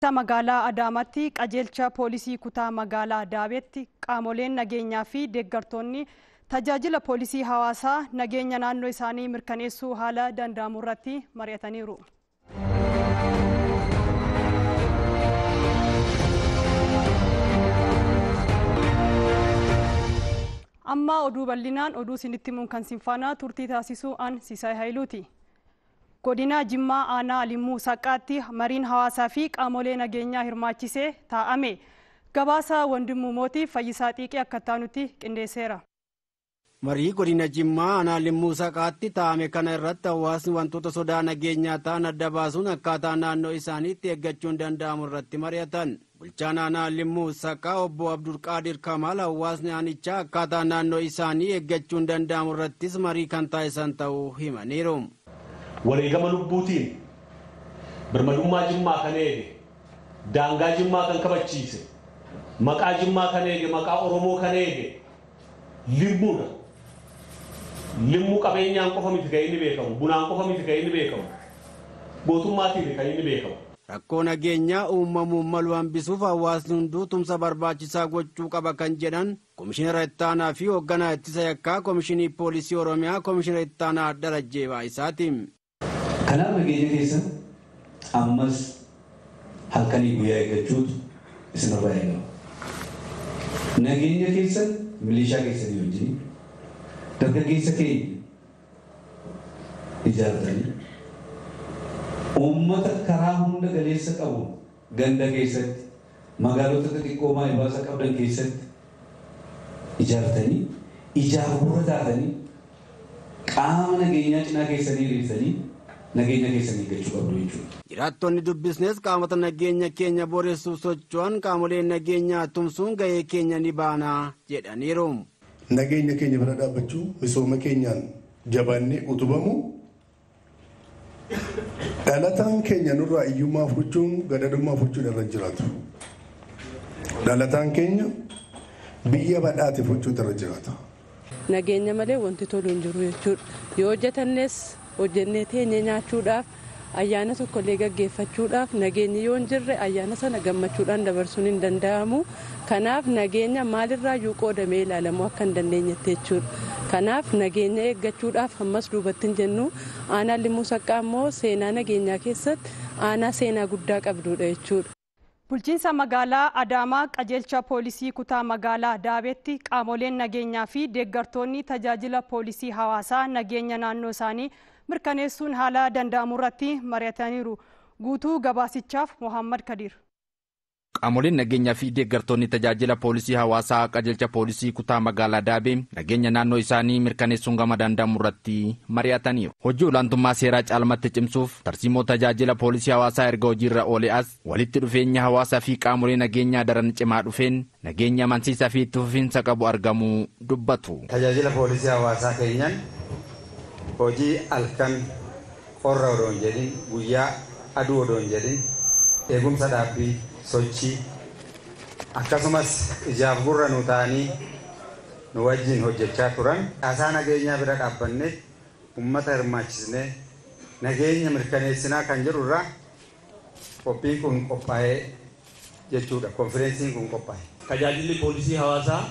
Magaalaa Adaamaatti qajeelcha poolisii kutaa magaalaa Daabeetti qaamoleen nageenyaa fi deeggartoonni tajaajila poolisii hawaasaa nageenya naannoo isaanii mirkaneessuu haala danda'amu irratti mari'ataniiru. Amma oduu bal'inaan oduu isinitti himuun kan sinfaanaa turtii taasisuu an Sisaay Hayiluuti. Godina Jimmaa Aanaa Limmuu Saqqaatti mariin hawaasaa fi qaamolee nageenyaa hirmaachisee taa'ame. Gabaasa Wandimuu Mootii Fayyisaa Xiiqii akka taanutti qindeesseera. Marii godina Jimmaa Aanaa Limmuu Saqqaatti taa'ame kana irratti hawaasni wantoota sodaa nageenyaa ta'an adda baasuun akkaataa naannoo isaaniitti eeggachuun danda'amu irratti mari'atan. Bulchaan Aanaa Limmuu Saqqaa obbo Abdulqaadir Kamaal hawaasni aanichaa akkaataa naannoo isaanii eeggachuun danda'amu irrattis marii kan taasisan ta'uu himaniiru. Wareegama lubbuutiin birmadummaa Jimmaa kan eege, daangaa Jimmaa kan kabachiise, maqaa Jimmaa kan eege, maqaa Oromoo kan eege limmuudha. Limmuu qabeenyaan qofa miti kan inni beekamu, bunaan qofa miti kan inni beekamu, gootummaatiin kan inni beekamu. Rakkoo nageenyaa uumamuun malu hambisuuf hawaasni hunduu tumsa barbaachisaa gochuu qaba kan jedhan Komishinara Ittaanaa fi hoogganaa ittisa yakkaa Komishinii Poolisii Oromiyaa Komishinara Ittaanaa Darajjee Baayisaati. Kanaaf nageenya keessan ammas halkanii guyyaa eeggachuutu isinirraa eegama. Nageenya keessan milishaa keessanii wajjin dargaggeessa keenya ijaartanii uummata karaa hunda galeessa qabu ganda keessatti magaalota xixiqqoo maayibaasa qabdan keessatti ijaartanii ijaaf gurra taatanii qaama nageenyaa cinaa keessanii hiriirsanii nageenya keessanii eeggachuu qabdu jechuudha. Jiraattonni dubbisnes qaamota nageenya keenya boreessuuf socho'an qaamoleen nageenyaa tumsuun gahee keenya ni baana jedhaniiru. Nageenya keenya bira dhaabbachuu, misooma keenyaan jabaannee utubamu, dhalataan keenya nurraa hiyyummaa fuchuun gadadummaa fuchuun irra jiraatu. Dhalataan keenya biyya badhaate fuchuutu irra jiraata. Nageenya malee wanti tolu hin jiru jechuudha. Yoo hojjetannes hojjennee teenye nyaachuudhaaf ayyaana tokkollee gaggeeffachuudhaaf nageenyi yoo hin jirre ayyaana sana gammachuudhaan dabarsuun hin danda'amu. Kanaaf nageenya maalirraayyuu qoodamee ilaalamuu akka hin dandeenyetti jechuudha. Kanaaf nageenya eeggachuudhaaf ammas duubatti hin jennu. Aanaan Limmuu Saqqaa immoo seenaa nageenyaa keessatti aanaa seenaa guddaa qabdudha jechuudha. Bulchiinsa magaalaa Adaamaa qajeelcha poolisii kutaa magaalaa Daabeetti qaamoleen nageenyaa fi deeggartoonni tajaajila poolisii hawaasaa nageenya naannoo isaanii mirkaneessuun haala danda'amu irratti mari'ataniiru. Guutuu gabaasichaaf Mohammad Kadir. Qaamoleen nageenyaa fi deeggartoonni tajaajila poolisii hawaasaa qajeelcha poolisii kutaa magaalaa Daabee nageenya naannoo isaanii mirkaneessuun gama danda'amu irratti mari'ataniiru. Hojii olaantummaa seeraa caalmatti cimsuuf tarsiimoo tajaajila poolisii hawaasaa erga hojiirra oole as walitti dhufeenya hawaasaa fi qaamolee nageenyaa daran cimaa dhufeen nageenya amansiisaa fi itti fufiinsa qabu argamuu dubbatu. Tajaajila poolisii hawaasaa keenyaan hojii halkan qorra odoo hin jedhin, guyyaa aduu odoo hin jedhin, eegumsa dhaabbii sochii akkasumas ijaaf gurra nu ta'anii nu wajjin hojjechaa turan. Caasaa nageenyaa bira dhaabbannee uummata hirmaachisnee nageenya mirkaneessinaa kan jedhu irraa qophiin kun qophaa'ee jechuudha. Konfireensiin kun qophaa'e. Tajaajilli poolisii hawaasaa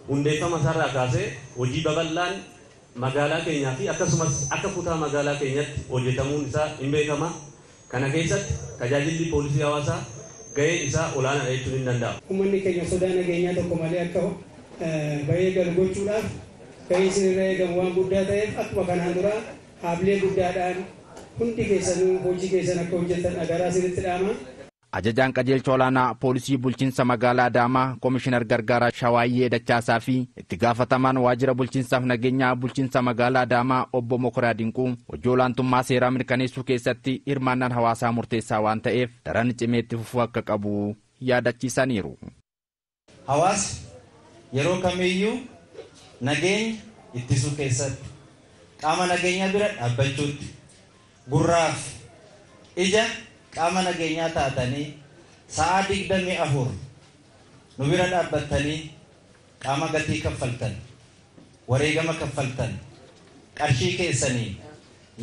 hundeeffama isaarraa kaasee hojii babal'aan magaalaa keenyaa fi akkasumas akka kutaa magaalaa keenyatti hojjetamuun isaa hin beekama. Kana keessatti tajaajilli poolisii hawaasaa gaheen isaa olaanaadha jechuun hin danda'amu. Uummanni keenya sodaa nageenyaa tokko malee akka bahee galu gochuudhaaf gaheen isinirra eegamu waan guddaa ta'eef akkuma kanaan dura haamilee guddaadhaan hundi keessanuu hojii keessan akka hojjetan agaraa isinitti dhaama. Ajajaan qajeelcha olaanaa poolisii bulchiinsa magaalaa Adaamaa Komishinar Gargaaraa Shawaayyee Dachaasaa fi itti gaafatamaan waajjira bulchiinsaaf nageenyaa bulchiinsa magaalaa Adaamaa obbo Mokoraa Dinquu hojii olaantummaa seeraa mirkaneessuu keessatti hirmaannaan hawaasaa murteessaa waan ta'eef daran cimee itti fufuu akka qabu yaadachiisaniiru. Hawaasni yeroo kamiyyuu nageenya ittisuu keessatti qaama nageenyaa bira dhaabbachuutti gurraaf ija qaama nageenyaa taatanii sa'a 24 nu bira dhaabbattanii qaama gatii kaffaltan, wareegama kaffaltan, qarshii keessanii,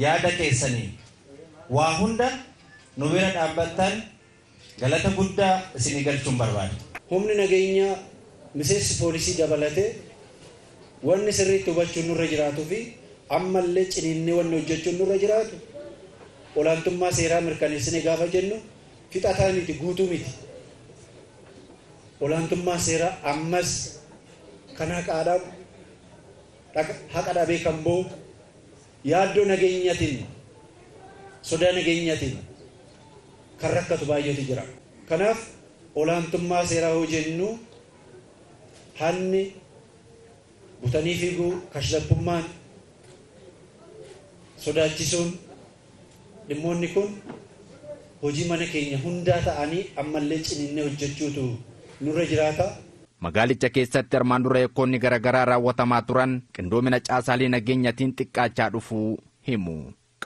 yaada keessanii waa hunda nu bira dhaabbattan Galata guddaa isinii galchuun barbaada. Humni nageenyaa miseensi poolisii dabalatee wanni sirriitti hubachuun nurra jiraatuu fi ammallee ciniinnee wanni hojjechuun nurra jiraatu olaantummaa seeraa mirkaneessinee gaafa jennu fixataa miti, guutuu miti. Olaantummaa seeraa ammas kan haqa dhabee kan boo'u yaaddoo nageenyatiin sodaa nageenyatiin kan rakkatu baay'eetu jira. Kanaaf olaantummaa seeraa hoo jennu hanni butanii fiiguu, kashlabbummaan, sodaachisuun dhimmoonni kun hojii mana keenya hundaa ta'anii ammallee ciniinnee hojjechuutu nurra jiraata. Magaalicha keessatti armaan dura yakkoonni garaagaraa raawwatamaa turan qindoomina caasaalee nageenyaatiin xiqqaachaa dhufuu himu.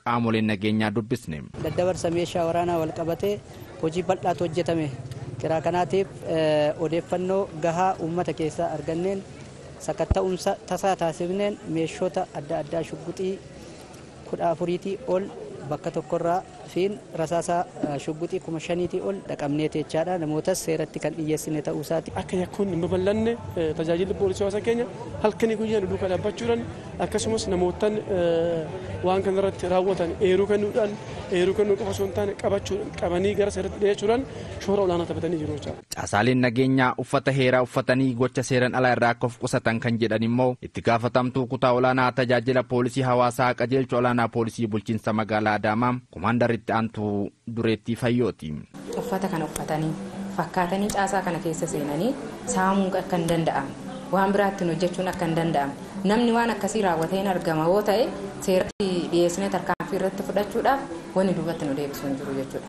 Qaamoleen nageenyaa dubbisne. Daddabarsa meeshaa waraanaa wal qabatee hojii bal'aatu hojjetame. Karaa kanaatiif odeeffannoo gahaa uummata keessaa arganneen sakatta'umsa tasaa taasifneen meeshota adda addaa shugguxii 14 ol bakka tokkorraa fi rasaasaa shugguxii 5,000 ol dhaqabnee jechaadha. Namootas seeratti kan dhiyeessine ta'uu isaati. Akka yakkoonni hin babal'anne tajaajilli poolisii hawaasa keenya halkanii guyyaa nu duukaa dhaabbachuudhaan akkasumas namootaan waan kanarratti raawwatan eeruu kennuudhaan eeruu kennuu qofa osoo hin taane qabanii gara seeratti dhiyeessuudhaan shoora olaanaa taphatanii jiru jechaadha. Caasaaleen nageenyaa uffata heeraa uffatanii gocha seeraan alaa irraa akka of qusatan kan jedhan immoo itti gaafatamtuu kutaa olaanaa tajaajila poolisii hawaasaa qajeelcha olaanaa poolisii bulchiinsa magaalaa Adaamaa komaandaritti aantuu Dureettii Fayyooti. Uffata kana uffatanii fakkaatanii caasaa kana keessa seenanii saamuun akka hin danda'amne waan biraattiin hojjechuun akka hin danda'amne namni waan akkasii raawwateen argama yoo ta'e seeratti dhiyeessinee tarkaanfii irratti fudhachuudhaaf wanni duubatti nu deebisuu hin jiru jechuudha.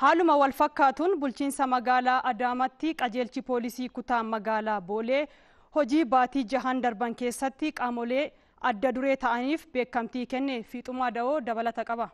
Haaluma wal fakkaatuun bulchiinsa magaalaa Adaamaatti qajeelchi poolisii kutaa magaalaa Boolee hojii baatii 6 darban keessatti qaamolee adda duree ta'aniif beekamtii kenne. Fiixumaa Da'oo dabalata qaba.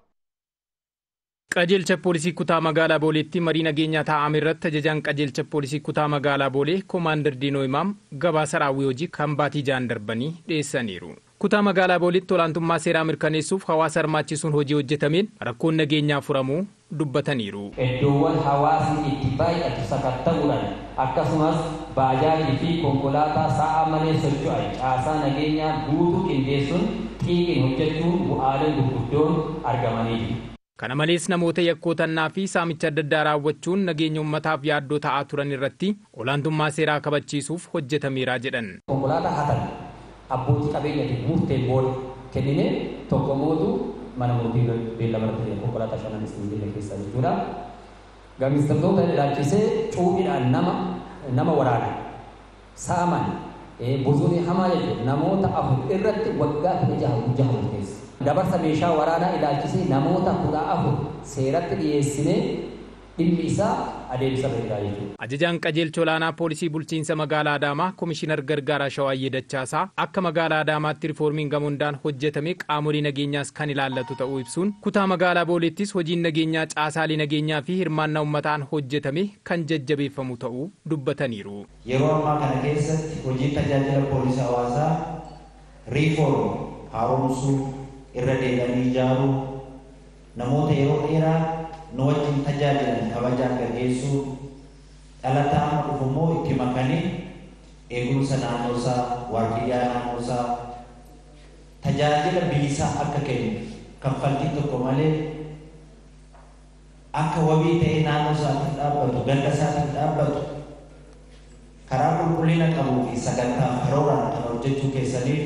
Qajeelcha poolisii kutaa magaalaa Booleetti marii nageenyaa taa'ame irratti ajajaan qajeelcha poolisii kutaa magaalaa Boolee Koomaandar Diinoo Imaam gabaasa raawwii hojii kan baatii 6 darbanii dhiyeessaniiru. Kutaa magaalaa Booleetti olaantummaa seeraa mirkaneessuuf hawaasa hirmaachisuun hojii hojjetameen rakkoon nageenyaa furamuu dubbataniiru. Iddoowwan hawaasni itti baay'atu sakatta'uudhaan akkasumas baajaajii fi konkolaataa sa'a malee socho'an caasaa nageenyaa guutuu qindeessuun xiiqiin hojjechuun bu'aaleen gurguddoon argamanii jiru. Kana malees namoota yakkootannaa fi saamicha adda addaa raawwachuun nageenya uummataaf yaaddoo ta'aa turan irratti olaantummaa seeraa kabachiisuuf hojjetameera jedhan. Konkolaataa hatan abbootii qabeenyaatiin murteen booda kennine tokko mootu mana murtii beellama irratti konkolaataa 5 isin keessa jechuudha. Gamistamtoota ilaalchisee cuuphiidhaan nama waraana saaman bosonii hamaa jechuudha namoota 4 irratti waggaa 16 murteesse. Dabarsa meeshaa waraanaa ilaalchisee namoota 14 seeratti dhiyeessinee dhimmi isaa adeemsa irra jira jechuudha. Ajajaan qajeelcha olaanaa poolisii bulchiinsa magaalaa Adaamaa Komishinar Gargaaraa Shawaayyee Dachaasaa akka magaalaa Adaamaatti riiformiin gamoondaan hojjetame qaamolee nageenyaas kan ilaallatu ta'uu ibsuun kutaa magaalaa Booleettis hojiin nageenyaa caasaalee nageenyaa fi hirmaannaa uummataan hojjetame kan jajjabeeffamu ta'uu dubbataniiru. Yeroo ammaa kana keessatti hojiin tajaajila poolisii hawaasaa riiform haaromsuu irra deebi'anii ijaaruu namoota yeroo dheeraa nu wajjin tajaajilan kabajaan gaggeessuu dhalataa amma dhufu immoo itti makanii eegumsa naannoo isaa waardiyyaa naannoo isaa tajaajila bilisaa akka kennu kaffaltii tokko malee akka wabii ta'ee naannoo isaatti dhaabbatu ganda isaatti dhaabbatu karaa qulqullina qabuu fi sagantaa karooraan kan hojjechuu keessaniif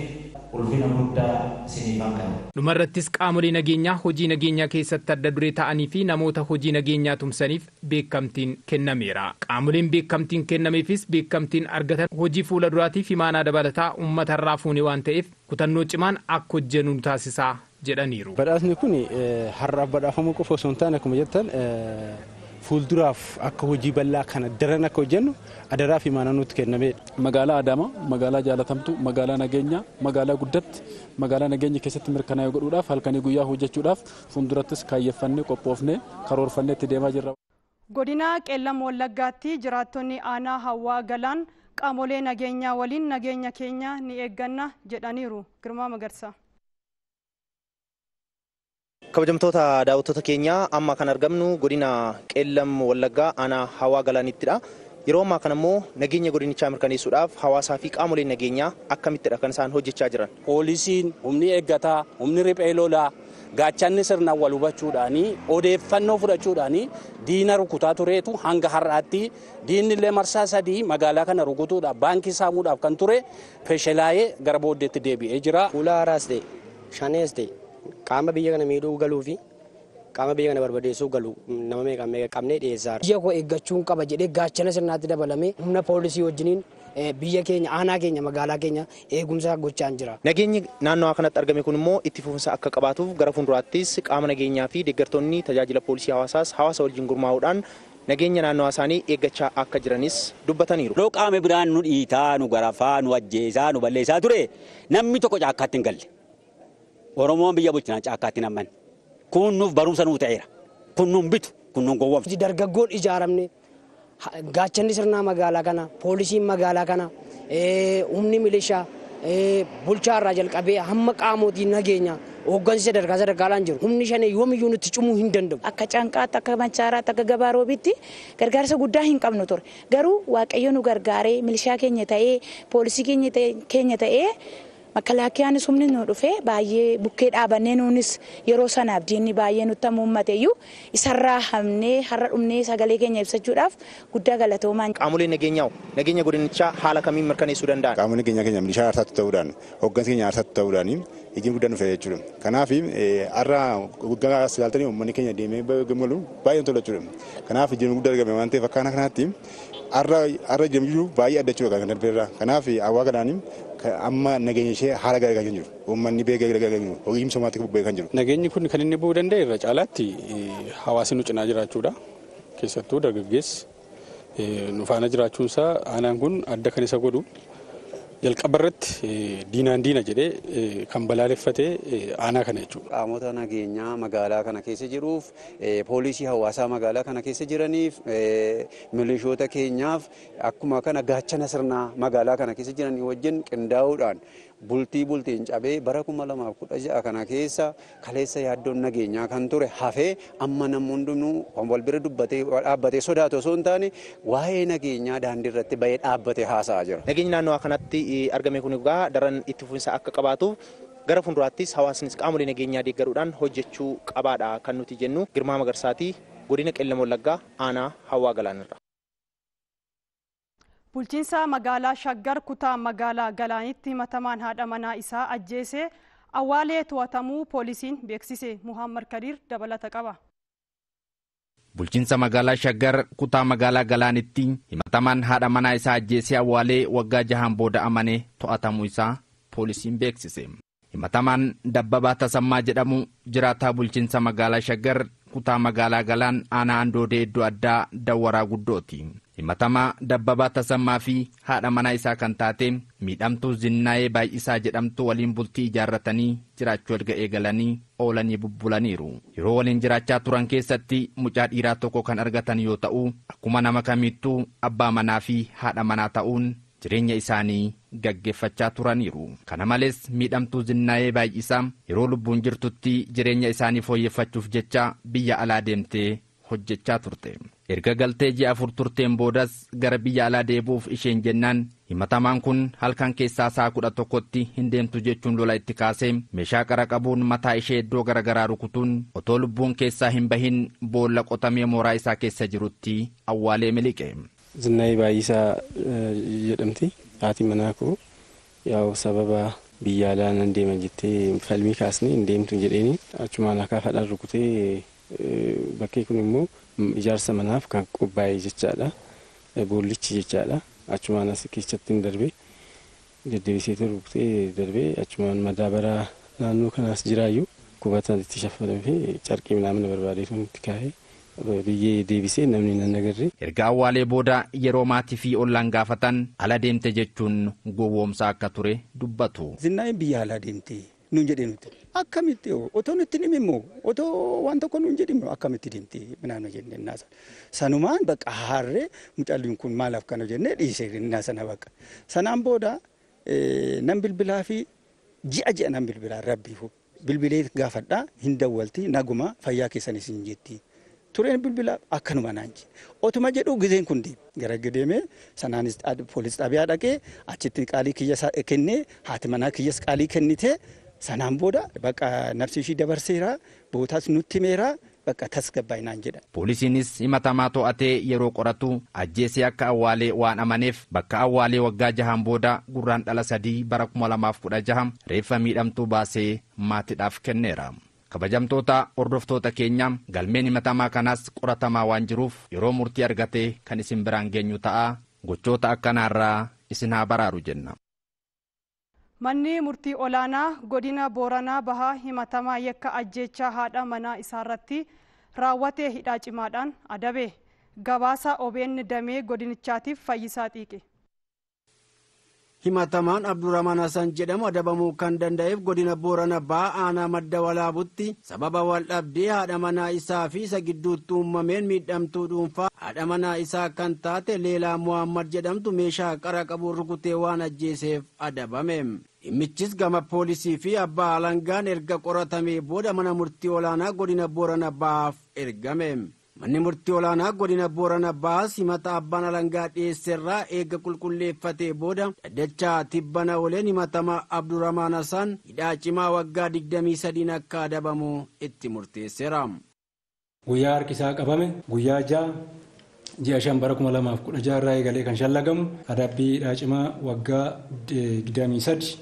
ulfina guddaa isiniif hanqata. Dhumarrattis qaamolee nageenyaa hojii nageenyaa keessatti adda duree ta'anii fi namoota hojii nageenyaa tumsaniif beekamtiin kennameera. Qaamoleen beekamtiin kennameefis beekamtiin argatan hojii fuula duraatiif imaanaa dabalataa uummatarraa fuune waan ta'eef kutannoo cimaan akka hojjennu taasisaa jedhaniiru. Badhaasni kun har'aaf badhaafamuu qofa osoo hin taane akkuma jettan fuulduraaf akka hojii bal'aa kana daran akka hojjennu adaraa fi imaanaa nutti kennamedha. Magaalaa Adaamaa, magaalaa jaalatamtuu, magaalaa nageenyaa, magaalaa guddatti, magaalaa nageenya keessatti mirkanaa'e godhuudhaaf halkanii guyyaa hojjechuudhaaf fuuldurattis kaayyeffannee qophoofnee karoorfannee itti deemaa jirra. Godina Qeellam Wallaggaatti jiraattonni aanaa Hawwaa Galaan qaamolee nageenyaa waliin nageenya keenya ni eegganna jedhaniiru. Girmaa Magarsaa. Kabajamtoota daawwattoota keenyaa, amma kan argamnu godina Qeellam Wallaggaa aanaa Hawaa Galaanittidha. Yeroo ammaa kana immoo nageenya godinichaa mirkaneessuudhaaf hawaasaa fi qaamoleen nageenyaa akkamittidha kan isaan hojjechaa jiran? Poolisiin, humni eeggataa, humni riphee lolaa, gaachanni sirnaan wal hubachuudhaanii odeeffannoo fudhachuudhaanii diina rukutaa tureetu hanga har'aatti diinni illee marsaa 3 magaalaa kana rukutuudhaaf baankii saamuudhaaf kan ture feshelaayee gara booddeetti deebi'ee jira. Fuula haaraas ta'e, shanees ta'e, qaama biyya kana miidhuu galuu fi qaama biyya kana barbadeessuu galu nama meeqa meeqa qabnee dhiyeessaa. Biyya koo eeggachuun qaba jedhee gaachana sirnaatti dabalamee humna poolisii wajjiniin biyya keenya, aanaa keenya, magaalaa keenya eegumsa gochaa jira. Nageenyi naannoo kanatti argame kun immoo itti fufinsa akka qabaatuuf gara fuulduraattis qaama nageenyaa fi deeggartoonni tajaajila poolisii hawaasaas hawaasa wajjin gurmaa'uudhaan nageenya naannoo isaanii eeggachaa akka jiranis dubbataniiru. Yeroo qaama biraan nu dhiitaa, nu garafaa, nu ajjeesaa, nu balleessaa ture namni tokko caakkaatti hin galle. Oromoon biyya bulchinaan caakkaatti hin ammanne. Kun nuuf barumsa nuu ta'eera. Kun nuun bitu, kun nuun gowwoomsu. Dargaggoon ijaaramne, gaachanni sirnaa magaalaa kana, poolisiin magaalaa kana, humni milishaa, bulchaa irraa jalqabee hamma qaamotiin nageenya hooggansi sadarkaa sadarkaadhaan jiru. Humni shanee yoomiyyuu nutti cimuu hin danda'u. Akka Canqaatti, akka Machaaraatti, akka Gabaa Roobiitti gargaarsa guddaa hin qabnu ture. Garuu Waaqayyo nu gargaaree milishaa keenya ta'ee, poolisii keenya ta'ee, makalaakiyaanis humni nu dhufee baay'ee bukkee dhaabannee nuunis yeroo sanaaf diinni baay'ee nutti hamuummateeyyuu isarraa hamnee har'a dhumnee sagalee keenya ibsachuudhaaf guddaa galatoomaan. Qaamoleen nageenyaa nageenya godinichaa haala kamiin mirkaneessuu danda'an? Qaamoleen nageenyaa keenya milishaa aarsaatti ta'uudhaan, hooggansi keenya aarsaatti ta'uudhaan ijjiin guddaan dhufe jechuudha. Kanaaf har'a gaggaa as ilaaltanii uummanni keenya deemee gammalu baay'ee tola jechuudha. Kanaaf ijjiin guddaa argame waan ta'eef akkaana kanaatti har'a jiru baay'ee adda jechuudha kan darbeerra. Kanaaf Hawaa Galaanii amma nageenya ishee haala gaarii kan jiru. Uummanni beekaa gaarii kan jiru. Hojii misoomaatti bobba'ee kan jiru. Nageenyi kun kan inni bu'uu danda'e irra caalaatti hawaasni nu cinaa jiraachuudha. Keessattuu dargaggeessi nu faana jiraachuun isaa aanaan kun adda kan isa godhu jalqaba irratti diinaan diina jedhee kan balaaleffatee aanaa kana jechuudha. Qaamota nageenyaa magaalaa kana keessa jiruuf, poolisii hawaasaa magaalaa kana keessa jiraniif, milishoota keenyaaf, akkuma kana gaachana sirnaa magaalaa kana keessa jiranii wajjin qindaa'uudhaan bultii bultiin cabee bara 2016 kana keessa kaleessa yaaddoon nageenyaa kan ture hafee amma namni hundinuu kan wal bira dubbatee dhaabbatee sodaatu osoo hin taane waa'ee nageenyaa daandii irratti bahee dhaabbatee haasa'aa jira. Nageenyi naannoo kanatti argame kun egaa daran itti fufinsa akka qabaatuuf gara fuulduraattis hawaasnis qaamolee nageenyaa deeggaruudhaan hojjechuu qabaadha kan nuti jennu. Girmaa Magarsaatii, godina Qeellam Wallaggaa, aanaa Hawaa Galaanirra. Bulchiinsa magaalaa Shaggar kutaa magaalaa Galaanitti himatamaan haadha manaa isaa ajjeese awwaalee to'atamuu poolisiin beeksise. Muhammad Kadiir dabalata qaba. Bulchiinsa magaalaa Shaggar kutaa magaalaa Galaanitti himatamaan haadha manaa isaa ajjeesee awwaalee waggaa 6 booda amane to'atamuu isaa poolisiin beeksise. Himatamaan Dabbabaa Tasammaa jedhamu jiraataa bulchiinsa magaalaa Shaggar kutaa magaalaa Galaan aanaa Andoodee iddoo addaa Dawwaraa Guddooti. Himatamaa Dabbabaa Tasammaa fi haadha manaa isaa kan taate miidhamtuu Zinnaayee Baay'isaa jedhamtu waliin bultii ijaarratanii jiraachuu erga eegalanii oolanii bubbulaniiru. Yeroo waliin jiraachaa turan keessatti mucaa dhiiraa tokko kan argatan yoo ta'u, akkuma nama kamittuu abbaa manaa fi haadha manaa ta'uun jireenya isaanii gaggeeffachaa turaniiru. Kana malees miidhamtuu Zinnaayee Baay'isaa yeroo lubbuun jirtutti jireenya isaanii fooyyeffachuuf jecha biyya alaa deemtee hojjechaa turte. Erga galtee ji'a 4 turteen boodas gara biyya alaa deebi'uuf isheen jennaan himatamaan kun halkan keessaa sa'a 11tti hin deemtu jechuun lola itti kaasee meeshaa qara qabuun mataa ishee iddoo garaagaraa rukutuun otoo lubbuun keessaa hin bahin boolla qotamee mooraa isaa keessa jirutti awwaalee miliqe. Zinnaayee Baay'isaa jedhamti. Haati manaa koo yaa'u sababa biyya alaa nan deema jettee falmii kaasnee hin deemtu jedheeni achumaan akaafadhaan rukutee bakkee kun immoo ijaarsa manaaf kan qophaa'e jechaadha. Boollichi jechaadha. Achumaan as keessatti hin darbe deddeebiseetu rukutee darbee achumaan madaabaraa naannoo kanaas jiraayyuu qubata itti shaffalamee carqii minamina barbaadeetu itti kaa'ee biyyee deebisee namni nan agarre. Erga awwaalee booda yeroo maatii fi ollaan gaafatan ala deemte jechuun gowwoomsaa akka ture dubbatu. Zinnaayeen biyya alaa deemte nuun jedhee nuti akkamitti otoo nutti hin himin otoo waan tokko nuun jedhin akkamitti deemte naannoo jennee naasa. Sanumaan bakka harree mucaalliin kun maalaaf kana jennee dhiisee naasana bakka. Sanaan booda nan bilbilaa fi ji'a ji'a nan bilbilaa rabbiifu. Bilbilee gaafadhaa hin dawwalti naguma fayyaa keessanis hin jetti. Tureen bilbila akkanuma naan jedhe. Otuma jedhu gizeen kun deeme. Gara deemee sanaanis poolis xaabiyaa dhaqee achitti qaalii kiyya kennee haati manaa kiyyas qaalii kennitee sanaan booda bakka nafsi ishii dabarseera bootaas nutti himeera bakka tasgabbaa'e naan jedha. Poolisiinis himatamaa to'atee yeroo qoratu ajjeesee akka awwaalee waan amaneef bakka awwaalee waggaa 6 booda gurraandhala 3 bara 2016 reeffa miidhamtuu baasee maatiidhaaf kenneera. Kabajamtoota hordoftoota keenya galmeen himatamaa kanaas qoratamaa waan jiruuf yeroo murtii argatee kan isin biraan geenyu ta'a. Gochoota akkanaarraa isin haa baraaru jenna. Manni murtii olaanaa godina Booranaa Bahaa himatamaa yakka ajjeechaa haadha manaa isaarratti raawwatee hidhaa cimaadhaan adabe. Gabaasa OBN damee godinichaatiif Fayyisaa Xiiqe. Himatamaan Abdurrahman Hassan jedhamu adabamuu kan danda'eef godina Boorana Bahaa aanaa madda walaabutti sababa wal dhabdee haadha manaa isaa fi isa gidduutti uumameen miidhamtuu dhuunfaa haadha manaa isaa kan taate Leelaa Muhammad jedhamtu meeshaa qara qabuun rukutee waan ajjeeseef adabame. Dhimmichis gama poolisii fi abbaa alangaan erga qoratamee booda mana murtii olaanaa godina Boorana Bahaaf ergame. Manni murtii olaanaa godina Boorana Bahaas himata abbaan alangaa dhiyeesserraa eega qulqulleeffatee booda dhaddachaa tibbana oleen himatama Abdurrahman Hassan hidhaa cimaa waggaa 23 akka adabamu itti murteesseera. Guyyaa harkisaa qabame guyyaa 6 ji'a 5 bara 2016 irraa eegalee kan shallagamu adabbii hidhaa cimaa waggaa 23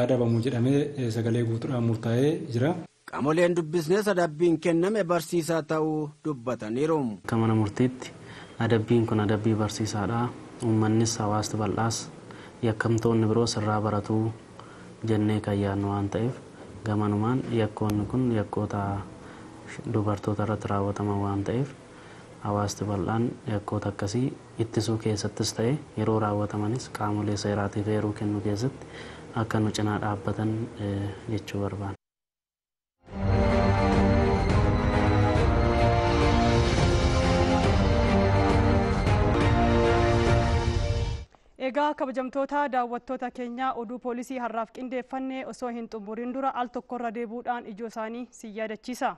adabamu jedhamee sagalee guutuudhaan murtaa'ee jira. Qaamoleen dubbisnes adabbiin kenname barsiisaa ta'uu dubbataniiru. Akka mana murtiitti adabbiin kun adabbii barsiisaadha. Uummannis hawaasni bal'aas yakkamtoonni biroos irraa baratu jennee kan yaadnu waan ta'eef gamanumaan yakkoonni kun yakkoota dubartoota irratti raawwataman waan ta'eef hawaasni bal'aan yakkoota akkasii ittisuu keessattis ta'e yeroo raawwatamanis qaamolee seeraatiif eeruu kennuu keessatti akka nu cinaa dhaabbatan jechuu barbaanna. Egaa kabajamtoota daawwattoota keenyaa oduu poolisii har'aaf qindeeffannee osoo hin xumuriin dura al tokkorra deebuudhaan ijoo isaanii si yaadachiisa.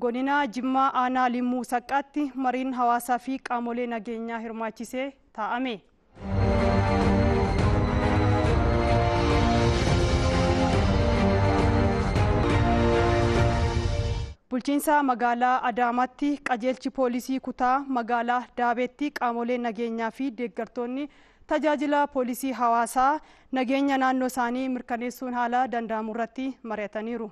Godina Jimmaa aanaa Limmuu Saqqaatti mariin hawaasaa fi qaamolee nageenyaa hirmaachisee taa'ame. Bulchiinsa magaalaa Adaamaatti qajeelchi poolisii kutaa magaalaa Daabeetti qaamolee nageenyaa fi deeggartoonni tajaajila poolisii hawaasaa nageenya naannoo isaanii mirkaneessuun haala danda'amu irratti mari'ataniiru.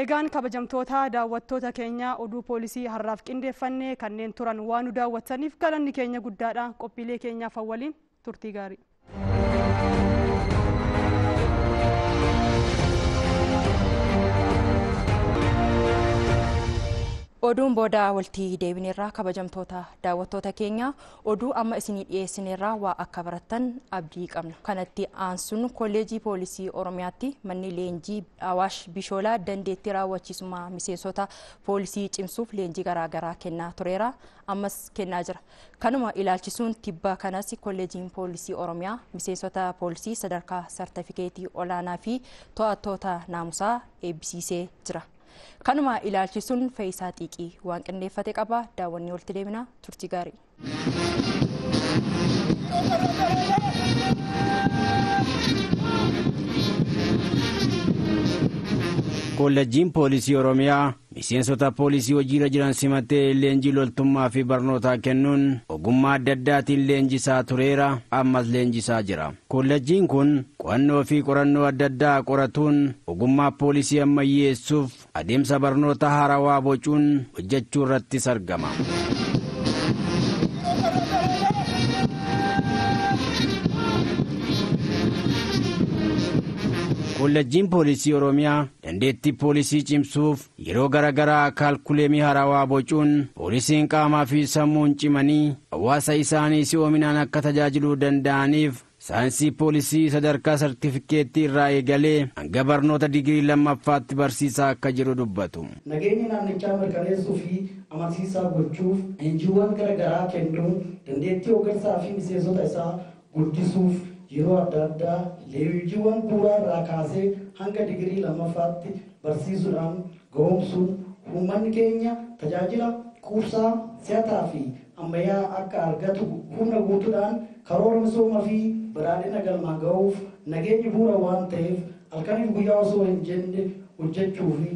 Eegaan kabajamtoota daawwattoota keenya oduu poolisii har'aaf qindeeffannee kanneen turan waan nu daawwataniif galanni keenya guddaadha. Qophiilee keenyaaf waliin turtii gaarii. Oduun booda waltii deebineerraa kabajamtoota daawwattoota keenya oduu amma isinii dhiyeessineerraa waa akka barattan abdii qabna. Kanatti aansuun kolleejii poolisii Oromiyaatti manni leenjii Awaash Bishoolaa dandeettii raawwachiisummaa miseensota poolisii cimsuuf leenjii garaagaraa kennaa tureera. Ammas kennaa jira. Kanuma ilaalchisuun tibba kanas kolleejiin poolisii Oromiyaa miseensota poolisii sadarkaa sartifikeetii olaanaa fi to'attoota naamusaa eebbisiisee jira. Kanuma ilaalchisuun Faayisaa Xiiqii waan qindeeffate qaba. Daawwanni walitti deemina. Turtii gaarii. Kolleejjiin poolisii Oromiyaa miseensota poolisii hojiirra jiran simatee leenjii loltummaa fi barnootaa kennuun ogummaa adda addaatiin leenjisaa tureera, ammas leenjisaa jira. Kolleejjiin kun qo'annoo fi qorannoo adda addaa qoratuun ogummaa poolisii ammayyeessuuf adeemsa barnoota haarawaa bocuun hojjechuu irrattis argama. Kolleejjiin poolisii Oromiyaa dandeettii poolisii cimsuuf yeroo garaagaraa kaalkuleemii haarawaa bocuun poolisiin qaamaa fi sammuun cimanii hawaasa isaanii si'oominaan akka tajaajiluu danda'aniif Saayinsii poolisii sadarkaa sartifikeettii irraa eegalee hanga barnoota digirii lammaffaatti barsiisaa akka jiru dubbatu. Nageenya naannichaa mirkaneessuu fi amansiisaa gochuuf leenjiiwwan garaagaraa kennuun dandeettii hooggansaa fi miseensota isaa guddisuuf yeroo adda addaa leenjiiwwan bu'uuraa irraa kaasee hanga digirii lammaffaatti barsiisuudhaan ga'oomsuun uummanni keenya tajaajila quubsaa si'ataa fi ammayyaa akka argatu humna guutuudhaan karoora misooma fi badhaadhina galmaan ga'uuf nageenyi bu'uura waan ta'eef halkaniif guyyaa osoo hin jenne hojjechuu fi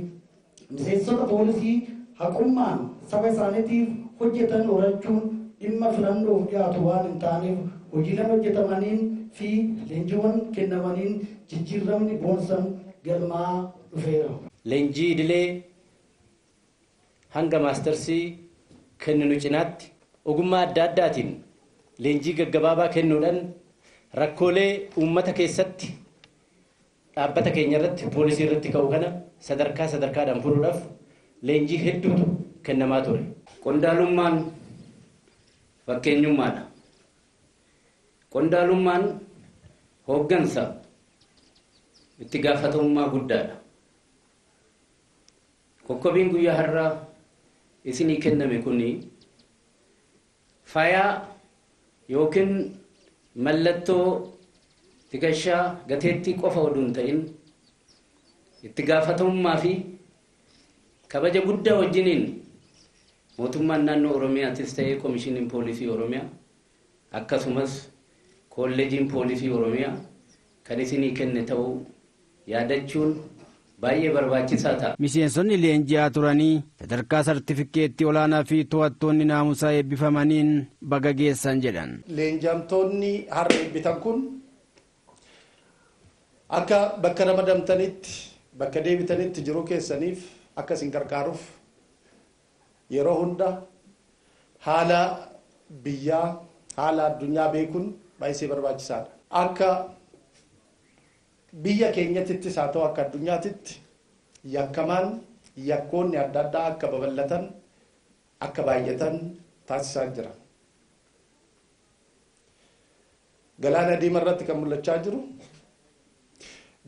miseensota poolisii haqummaan saba isaaniitiif hojjetan horachuun dhimma filannoof dhiyaatu waan hin taaneef hojiileen hojjetamaniin fi leenjiiwwan kennamaniin jijjiiramni boonsan galmaa dhufeera. Leenjii idilee hanga maastarsii kenninu cinaatti ogummaa adda addaatiin leenjii gaggabaabaa kennuudhaan rakkoolee uummata keessatti dhaabbata keenya irratti poolisii irratti ka'u kana sadarkaa sadarkaadhaan furuudhaaf leenjii hedduutu kennamaa ture. Qondaalummaan fakkeenyummaadha. Qondaalummaan hooggansa itti gaafatamummaa guddaadha. Kokkobiin guyyaa har'aa isinii kenname kuni fayaa yookiin mallattoo tigashaa gateettii qofa oduu hin ta'in itti gaafatamummaa fi kabaja guddaa wajjiniin mootummaan naannoo Oromiyaatis ta'ee Komishiniin Poolisii Oromiyaa akkasumas Kolleejiin Poolisii Oromiyaa kan isinii kenne ta'uu yaadachuun baay'ee barbaachisaa ta'a. Miseensonni leenji'aa turanii sadarkaa sartifikeettii olaanaa fi to'attoonni naamusaa eebbifamaniin baga geessan jedhan. Leenjamtoonni har'a eebbitan kun akka bakka ramadamtanitti bakka deebitanitti jiruu keessaniif akka isin gargaaruuf yeroo hunda haala biyyaa haala addunyaa beekuun baay'ee barbaachisaadha. Akka biyya keenyattis haa ta'u akka addunyaatitti yakkamaan yakkoonni adda addaa akka babal'atan akka baay'atan taasisaa jira. Galaana diimaa irratti kan mul'achaa jiru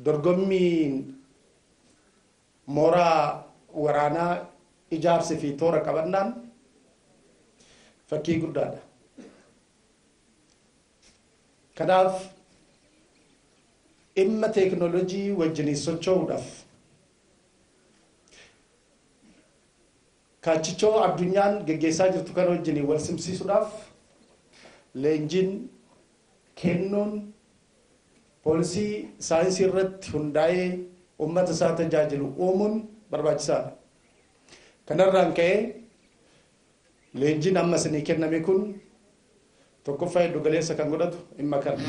dorgommiin mooraa waraanaa ijaarsi fi toora qabannaan fakkii guddaadha. Kanaaf dhimma teekinooloojii wajjin socho'uudhaaf kaachichoo addunyaan geggeessaa jirtu kana wajjin wal simsiisuudhaaf leenjiin kennuun poolisii saayinsii irratti hundaa'ee uummata isaa tajaajilu uumuun barbaachisaadha. Kanarraan ka'ee leenjiin amma isinii kenname kun tokkoffaa giddu galeessa kan godhatu dhimma kana.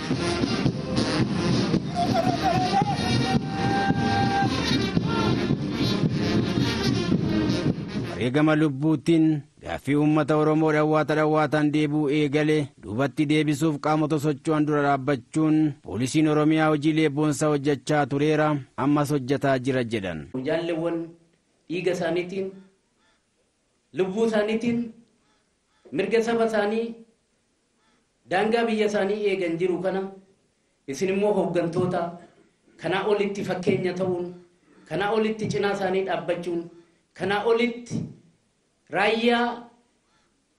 Wareegama lubbuutiin gaaffii uummata Oromoo dhawwaata dhawwaataan deebi'uu eegale duubatti deebisuuf qaamota socho'an dura dhaabbachuun poolisiin Oromiyaa hojiilee boonsaa hojjechaa tureera ammas hojjetaa jira jedhan. Jaalleewwan dhiiga isaaniitiin lubbuu isaaniitiin mirga saba isaanii daangaa biyya isaanii eegan jiru kana isin immoo hooggantoota kanaa olitti fakkeenya ta'uun kanaa olitti cinaa isaanii dhaabbachuun kanaa olitti raayyaa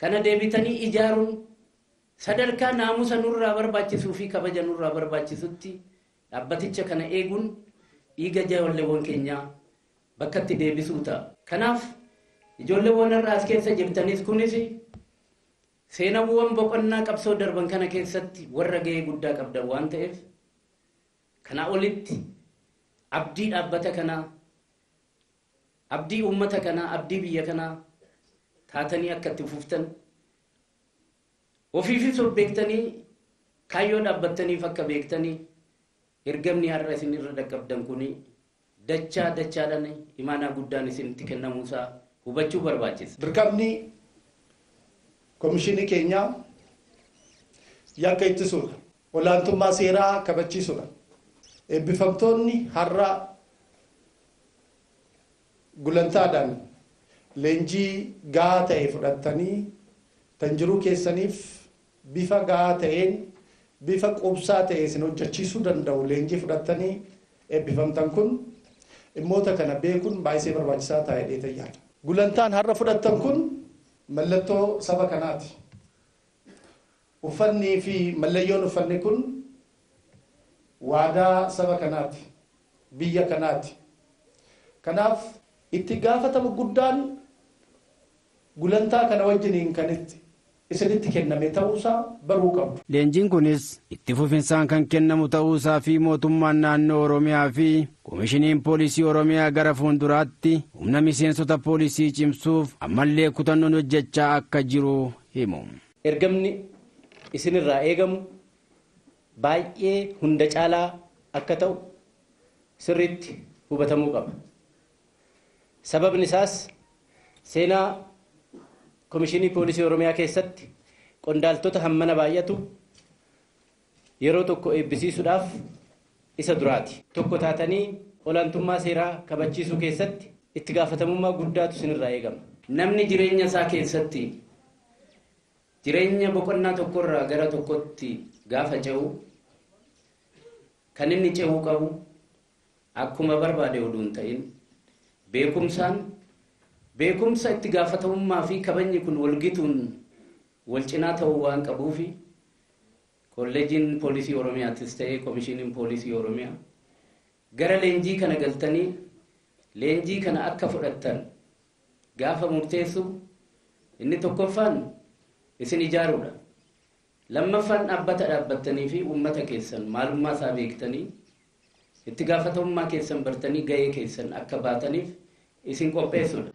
kana deebitanii ijaaruun sadarkaa naamusa nurraa barbaachisuu fi kabaja nurraa barbaachisutti dhaabbaticha kana eeguun dhiiga jaalleewwan keenyaa bakkatti deebisuu ta'a. Kanaaf ijoolleewwan har'a as keessa jirtanis kunis seenaawwan boqonnaa qabsoo darban kana keessatti warra gahee guddaa qabdan waan ta'eef kanaa olitti abdii dhaabbata kanaa abdii uummata kanaa abdii biyya kanaa taatanii akka itti fuftan ofiifis of beektanii kaayyoo dhaabbattaniif akka beektanii ergamni har'a isin irra dhaqqabdan kuni dachaa dachaadhaan imaanaa guddaan isinitti kennamuusaa hubachuu barbaachisa. Dirqamni komishinii keenyaa yakka ittisuudha. Olaantummaa seeraa kabachiisuudha. Eebbifamtoonni har'a gulantaadhaan leenjii gahaa ta'e fudhattanii tan jiruu keessaniif bifa gahaa ta'een bifa quubsaa ta'e isin hojjechiisuu danda'u leenjii fudhattanii eebbifamtan kun dhimmoota kana beekuun baay'ee barbaachisaa ta'ee dheetayyaadha. Gulantaan har'a fudhattan kun mallattoo saba kanaati. Uffannii fi mallayyoon uffanni kun waadaa saba kanaati, biyya kanaati. Kanaaf itti gaafatama guddaan gulantaa kana wajjiniin kan isinitti kenname ta'uusaa baruu qabdu. Leenjiin kunis itti fufinsaan kan kennamu ta'uusaa fi mootummaan naannoo Oromiyaa fi Komishiniin Poolisii Oromiyaa gara fuulduraatti humna miseensota poolisii cimsuuf ammallee kutannoon hojjechaa akka jiru himu. Ergamni isinirraa eegamu baay'ee hunda caalaa akka ta'u sirriitti hubatamuu qaba. Sababni isaas seenaa Komishinii Poolisii Oromiyaa keessatti qondaaltota hammana baay'atu yeroo tokko eebbisiisuudhaaf isa duraati. Tokko taatanii olaantummaa seeraa kabachiisuu keessatti itti gaafatamummaa guddaatu isinirraa eegama. Namni jireenya isaa keessatti jireenya boqonnaa tokkorraa gara tokkotti gaafa ce'u kan inni ce'uu qabu akkuma barbaade oduu hin ta'in beekumsaan beekumsa itti gaafatamummaa fi kabajni kun walgituun wal cinaa ta'uu waan qabuufi kolleejiin poolisii Oromiyaattis ta'ee komishiniin poolisii Oromiyaa gara leenjii kana galtanii leenjii kana akka fudhattan gaafa murteessu inni tokkoffaan isin ijaaruudha. Lammaffaan dhaabbata dhaabbattanii fi uummata keessan maalummaa isaa beektanii itti gaafatamummaa keessan bartanii gahee keessan akka baataniif isin qopheessuudha.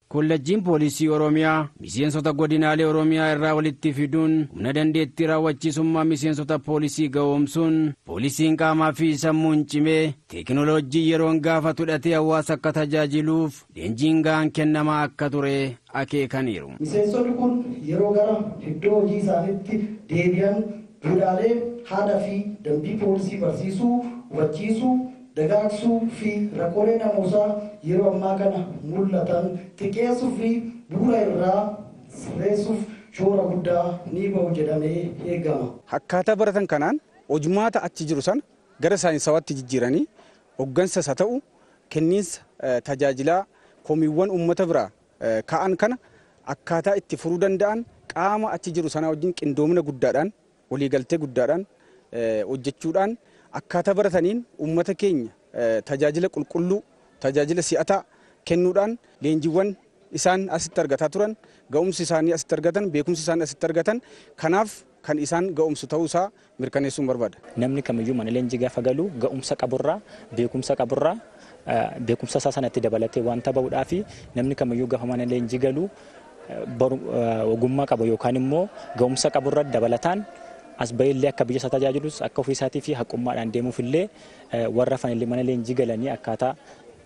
Kolleejjiin Poolisii Oromiyaa miseensota godinaalee Oromiyaa irraa walitti fiduun humna dandeettii raawwachiisummaa miseensota poolisii gahoomsuun poolisiin qaamaa fi sammuun cimee teekinooloojii yeroon gaafatu hidhatee hawaasa akka tajaajiluuf leenjiin gahaan kennamaa akka ture akeekaniiru. Miseensonni kun yeroo gara iddoo hojii isaaniitti deebi'an duudhaalee haadha fi dambii poolisii barsiisuu, hubachiisuu, dagaagsuu fi rakkoolee namoosaa yeroo ammaa kana mul'atan xiqqeessuu fi bu'uura irraa sirreessuuf shoora guddaa ni ba'u jedhamee eegama. Akkaataa baratan kanaan hojmaata achi jiru sana gara saayinsawaatti jijjiiranii hoggansa isa ta'u kenniinsa tajaajilaa komiiwwan uummata biraa ka'an kana akkaataa itti furuu danda'an qaama achi jiru sana wajjin qindoomina guddaadhaan waliigaltee guddaadhaan hojjechuudhaan akkaataa barataniin uummata keenya tajaajila qulqulluu tajaajila si'ataa kennuudhaan leenjiiwwan isaan asitti argataa turan ga'umsi isaanii asitti argatan beekumsi isaanii asitti argatan kanaaf kan isaan ga'umsu ta'uusaa mirkaneessuun barbaada. Namni kamiyyuu mana leenjii gaafa galu ga'umsa qaburraa beekumsa qaburraa beekumsa isaa sanatti dabalatee wanta ba'uudhaa fi namni kamiyyuu gaafa mana leenjii galu ogummaa qabu yookaan immoo ga'umsa qaburra dabalataan as bahillee akka biyya isaa tajaajilus akka ofii isaatii fi haqummaadhaan deemuuf illee warra hafan mana leenjii galanii akkaataa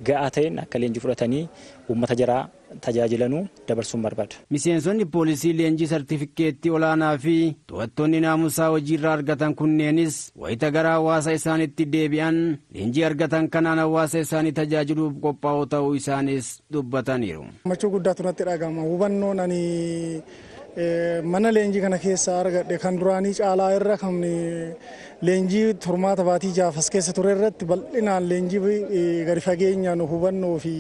ga'aa ta'een akka leenjii fudhatanii uummata jaraa tajaajilanuu dabarsuun barbaada. Miseensonni poolisii leenjii sartifikeettii olaanaa fi to'attoonni naamusaa hojiirraa argatan kunneenis wayita gara hawaasa isaaniitti deebi'an leenjii argatan kanaan hawaasa isaanii tajaajiluuf qophaa'oo ta'uu isaanis dubbataniiru. Gammachuu guddaatu natti dhagahama. Hubannoon ani mana leenjii kana keessa argadhe kan duraanii caalaa irra kan leenjii turmaata baatii jaafas keessa ture irratti bal'inaan leenjii gadi fageenyaan hubannoo fi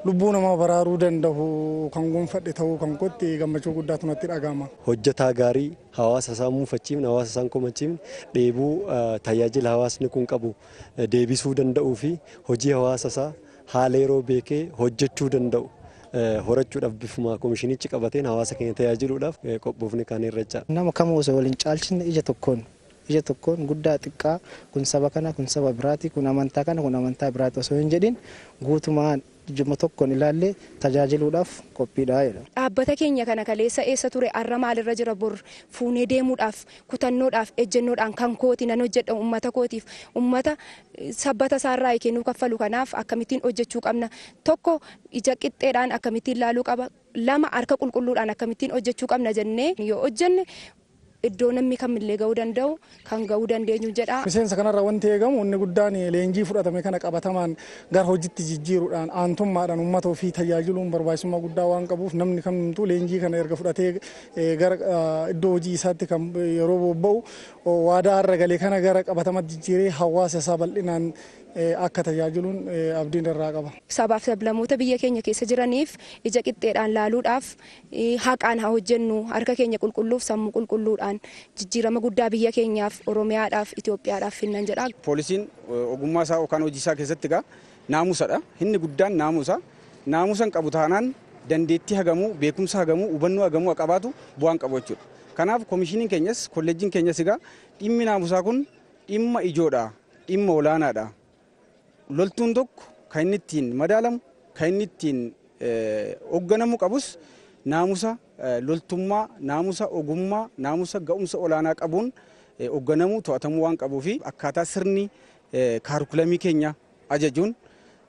lubbuu namaa baraaruu danda'u kan gonfadhe ta'uu kan kootti gammachuu guddaatu natti dhagahama. Hojjetaa gaarii hawaasa isaa muufachiifne hawaasa isaan komachiifne dheebuu tajaajila hawaasni kun qabu deebisuu danda'uu fi hojii hawaasa isaa haala yeroo beekee hojjechuu danda'u. Horachuudhaaf bifuma komishinichi qabateen hawaasa keenya tajaajiluudhaaf qophoofne kan irra. Nama kamuu osoo waliin caalchisne ija tokkoon guddaa xiqqaa kun saba kana kun saba biraati kun amantaa kana kun amantaa biraati osoo hin jedhin guutumaan ijuma tokkoon ilaallee tajaajiluudhaaf qophiidha jedha. Dhaabbata keenya kana kaleessa eessa ture arra maalirra jira bor fuunee deemuudhaaf kutannoodhaaf ejjennoodhaan kan kooti nan hojjedha uummata kootiif uummata sabbata isaarraa kennuu kaffalu kanaaf akkamittiin hojjechuu qabna tokko ija qixxeedhaan akkamittiin laaluu qaba lama harka qulqulluudhaan akkamittiin hojjechuu qabna jennee yoo hojjenne Iddoo namni kamillee ga'uu danda'u kan ga'uu dandeenyu jedha. Miseensa kanarraa wanti eegamu inni guddaan leenjii fudhatame kana qabatamaan gara hojiitti jijjiiruudhaan aantummaadhaan uummata ofii tajaajiluun barbaachisummaa guddaa waan qabuuf namni kamtuu leenjii kana erga fudhatee gara iddoo hojii isaatti kan yeroo bobba'u waadaa har'a galee kana gara qabatamatti jijjiiree hawaasa isaa bal'inaan akka tajaajiluun abdiin irraa qaba. Sabaaf sablammoota biyya keenya keessa jiraniif ija qixxeedhaan laaluudhaaf haqaan haa hojjennu, harka keenya qulqulluuf sammuu qulqulluudhaan jijjiirama guddaa biyya keenyaaf, Oromiyaadhaaf, Itoophiyaadhaaf finnan jedha. Poolisiin ogummaa isaa yookaan hojii isaa keessatti egaa naamusadha. Inni guddaan naamusa. Naamusa hin qabu taanaan dandeettii hagamuu, beekumsa hagamuu, hubannoo hagamuu qabaatu bu'aan qabu jechuudha. Kanaaf koomishiniin keenyas kolleejjiin keenyas egaa dhimmi naamusaa kun dhimma ijoodha, dhimma olaanaadha. Loltuun tokko kan inni ittiin madaalamu, kan inni ittiin hoogganamu qabus naamusa loltummaa, naamusa ogummaa, naamusa ga'umsa olaanaa qabuun hoogganamuu, to'atamuu waan qabuu fi akkaataa sirni kaarikulamii keenya ajajuun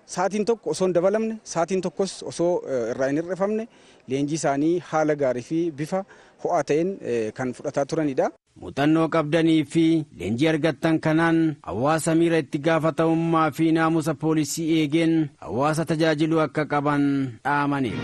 sa'aatiin tokko osoo hin dabalamne, sa'aatiin tokkos osoo irraa hin hir'ifamne leenjii isaanii haala gaarii fi bifa ho'aa ta'een kan fudhataa turanidha. Muuxannoo qabdanii fi leenjii argattan kanaan hawaasa miira itti gaafatamummaa fi naamusa poolisii eegeen hawaasa tajaajiluu akka qaban dhaamaniiru.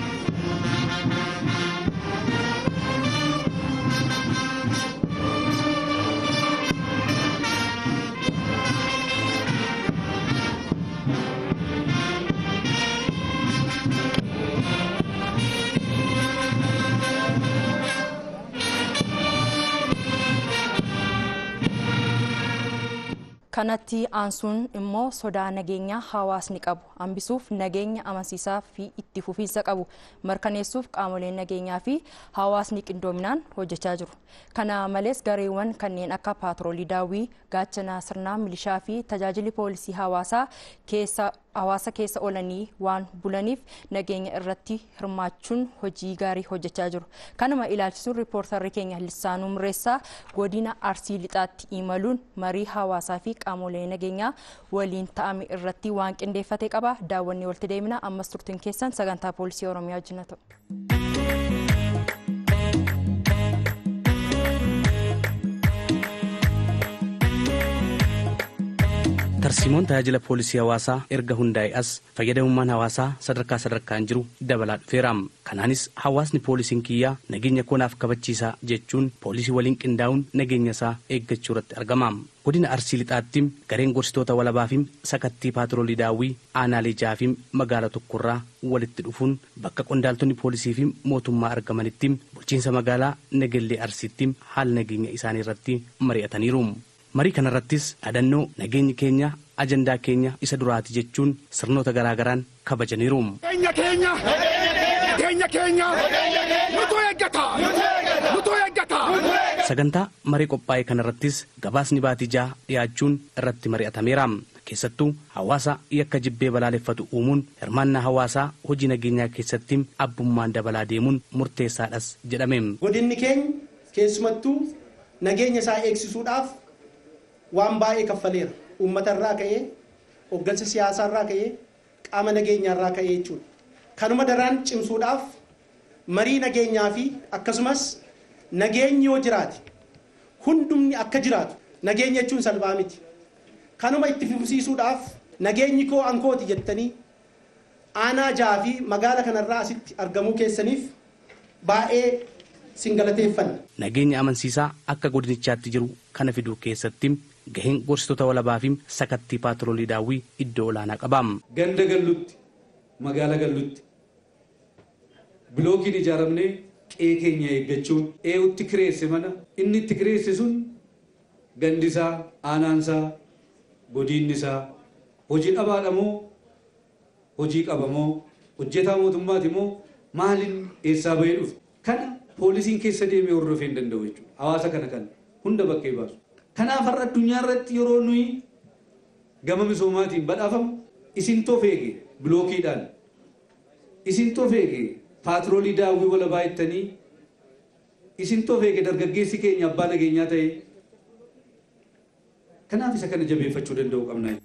Kanatti aansuun immoo sodaa nageenyaa hawaasni qabu hambisuuf nageenya amansiisaa fi itti fufiinsa qabu mirkaneessuuf qaamoleen nageenyaa fi hawaasni qindoominaan hojjechaa jiru. Kana malees gareewwan kanneen akka paatroolii daawwii, gaachana sirnaa, milishaa fi tajaajilli poolisii hawaasaa keessa hawaasa keessa oolanii waan bulaniif nageenya irratti hirmaachuun hojii gaarii hojjechaa jiru. Kanuma ilaalchisuun riippoortarri keenya Lissaanuu Mirreessaa godina Arsii Lixaatti imaluun marii hawaasaa fi qaamolee nageenyaa waliin ta'ame irratti waan qindeeffate qaba. Daawwannee walitti deemina. Ammas turtiin keessan sagantaa poolisii Oromiyaa wajjin haa ta'u. Tarsiimoon tajaajila poolisii hawaasaa erga hundaa'e as fayyadamummaan hawaasaa sadarkaa sadarkaan jiru dabalaa dhufeera. Kanaanis hawaasni poolisiin kiyyaa nageenya koonaaf kabachiisaa jechuun poolisii waliin qindaa'uun nageenya isaa eeggachuu irratti argama. Godina Arsii Lixaatti gareen gorsitoota walabaa fi sakattii paatroolii daawwii aanaalee 6 fi magaalaa tokkorraa walitti dhufuun bakka qondaaltonni poolisii fi mootummaa argamanitti bulchiinsa magaalaa Nagellee Arsiitti haala nageenya isaanii irratti mari'ataniiru. Marii kanarrattis dhaadannoo nageenyi keenya ajandaa keenya isa duraati jechuun sirnoota garaagaraan kabajaniiru. Keenya keenya keenya keenya nutu eeggata nutu eeggata. Sagantaa marii qophaa'e kanarrattis gabaasni baatii 6 dhiyaachuun irratti mari'atameera. Keessattuu hawaasa yakka jibbee balaaleffatu uumuun hirmaannaa hawaasaa hojii nageenyaa keessatti abbummaan dabalaa deemuun murteessaadhas jedhame. Godinni keenya keessumattuu nageenya isaa eegsisuudhaaf waan baay'ee kaffaleera. Uummata irraa ka'ee, hooggansa siyaasaa irraa ka'ee, qaama nageenyaa irraa ka'ee jechuudha. Kanuma daraan cimsuudhaaf marii nageenyaa fi akkasumas nageenyi yoo jiraate hundumni akka jiraatu nageenya jechuun salphaa miti. Kanuma itti fufsiisuudhaaf nageenyi koo ankooti jettanii aanaa 6 fi magaala kanarraa asitti argamuu keessaniif baay'ee singalateeffanna. Nageenya amansiisaa akka godinichaatti jiru kana fiduu keessatti gaheen gorsitoota walabaa fi sakattii paatroolii daawwii iddoo olaanaa qaba. Ganda gallutti, magaala gallutti bilookiin ijaaramnee qe'ee keenya eeggachuun eewutti kireesse mana inni itti kireesse sun gandisaa, aanaansaa, godiinnisaa hojii dhabaadha moo hojii qaba moo hojjetaa mootummaati moo maaliin eessaa bahee dhufe kana poolisiin keessa deemee hordofee hin danda'u jechuudha. Hawaasa kana kan hunda bakkee baasu. Kanaaf har'a addunyaa irratti yeroo nuyi gama misoomaatiin badhaafamu isin tofeege bilookiidhaan isin tofeege paatroolii daawwii walabaa jettanii isin tofeege dargaggeessi keenya abbaa nageenyaa ta'e kanaaf isa kana jabeeffachuu danda'uu qabna.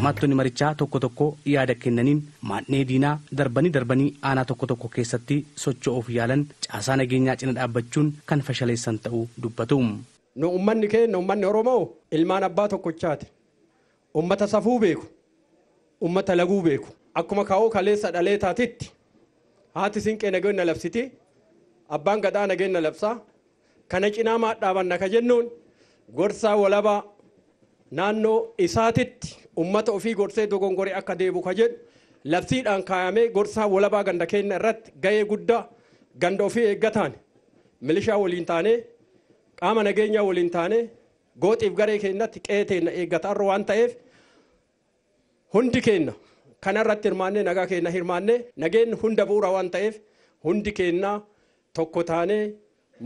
Hirmaattonni marichaa tokko tokko yaada kennaniin maadhee diinaa darbanii darbanii aanaa tokko tokko keessatti socho'uuf yaalan caasaa nageenyaa cina dhaabbachuun kan fashaleessan ta'uu dubbatu. Nu uummanni keenya uummanni Oromoo ilmaan abbaa tokkochaati. Uummata safuu beeku, uummata laguu beeku. Akkuma kaa'oo kaleessa dhalee taatitti haati siinqee nageenya labsiti, abbaan gadaa nageenya labsaa. Kana cinaa maadhaabanna ka jennuun gorsaa walabaa naannoo isaatitti uummata ofii gorsee dogongoree akka deebu ka jedhu labsiidhaan kaayamee gorsaa walabaa ganda keenya irratti gahee guddaa ganda ofii eeggataan milishaa waliin taanee qaama nageenyaa waliin taanee gooxiif garee keenyatti qe'ee teenya eeggatarra waan ta'eef hundi keenya kanarratti hirmaannee nagaa keenya hirmaannee nageenyi hunda bu'uura waan ta'eef hundi keenya tokko taanee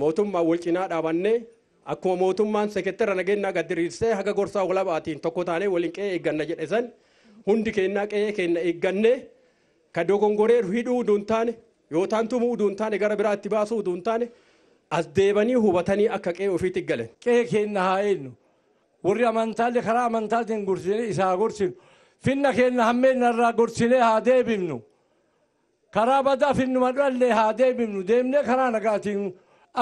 mootummaa wal cinaa dhaabannee akkuma mootummaan sekettara nageenyaa gad diriirsee haga gorsaa walabaatiin tokko taanee waliin qe'ee eegganna jedhe san hundi keenya qe'ee keenya eeggannee ka dogongoree hidhuu utuu hin taane yootaan tumuu utuu hin taane gara biraatti baasuu utuu hin taane as deebanii hubatanii akka qe'ee ofiitti galan. Qe'ee keenya haa eenyu warri amantaalee karaa amantaatiin gorsinee isaa gorsinu finna keenya hammeenna irraa gorsinee haa deebifnu karaa badaa finnuma dhallee haa deebifnu deemnee karaa nagaatiin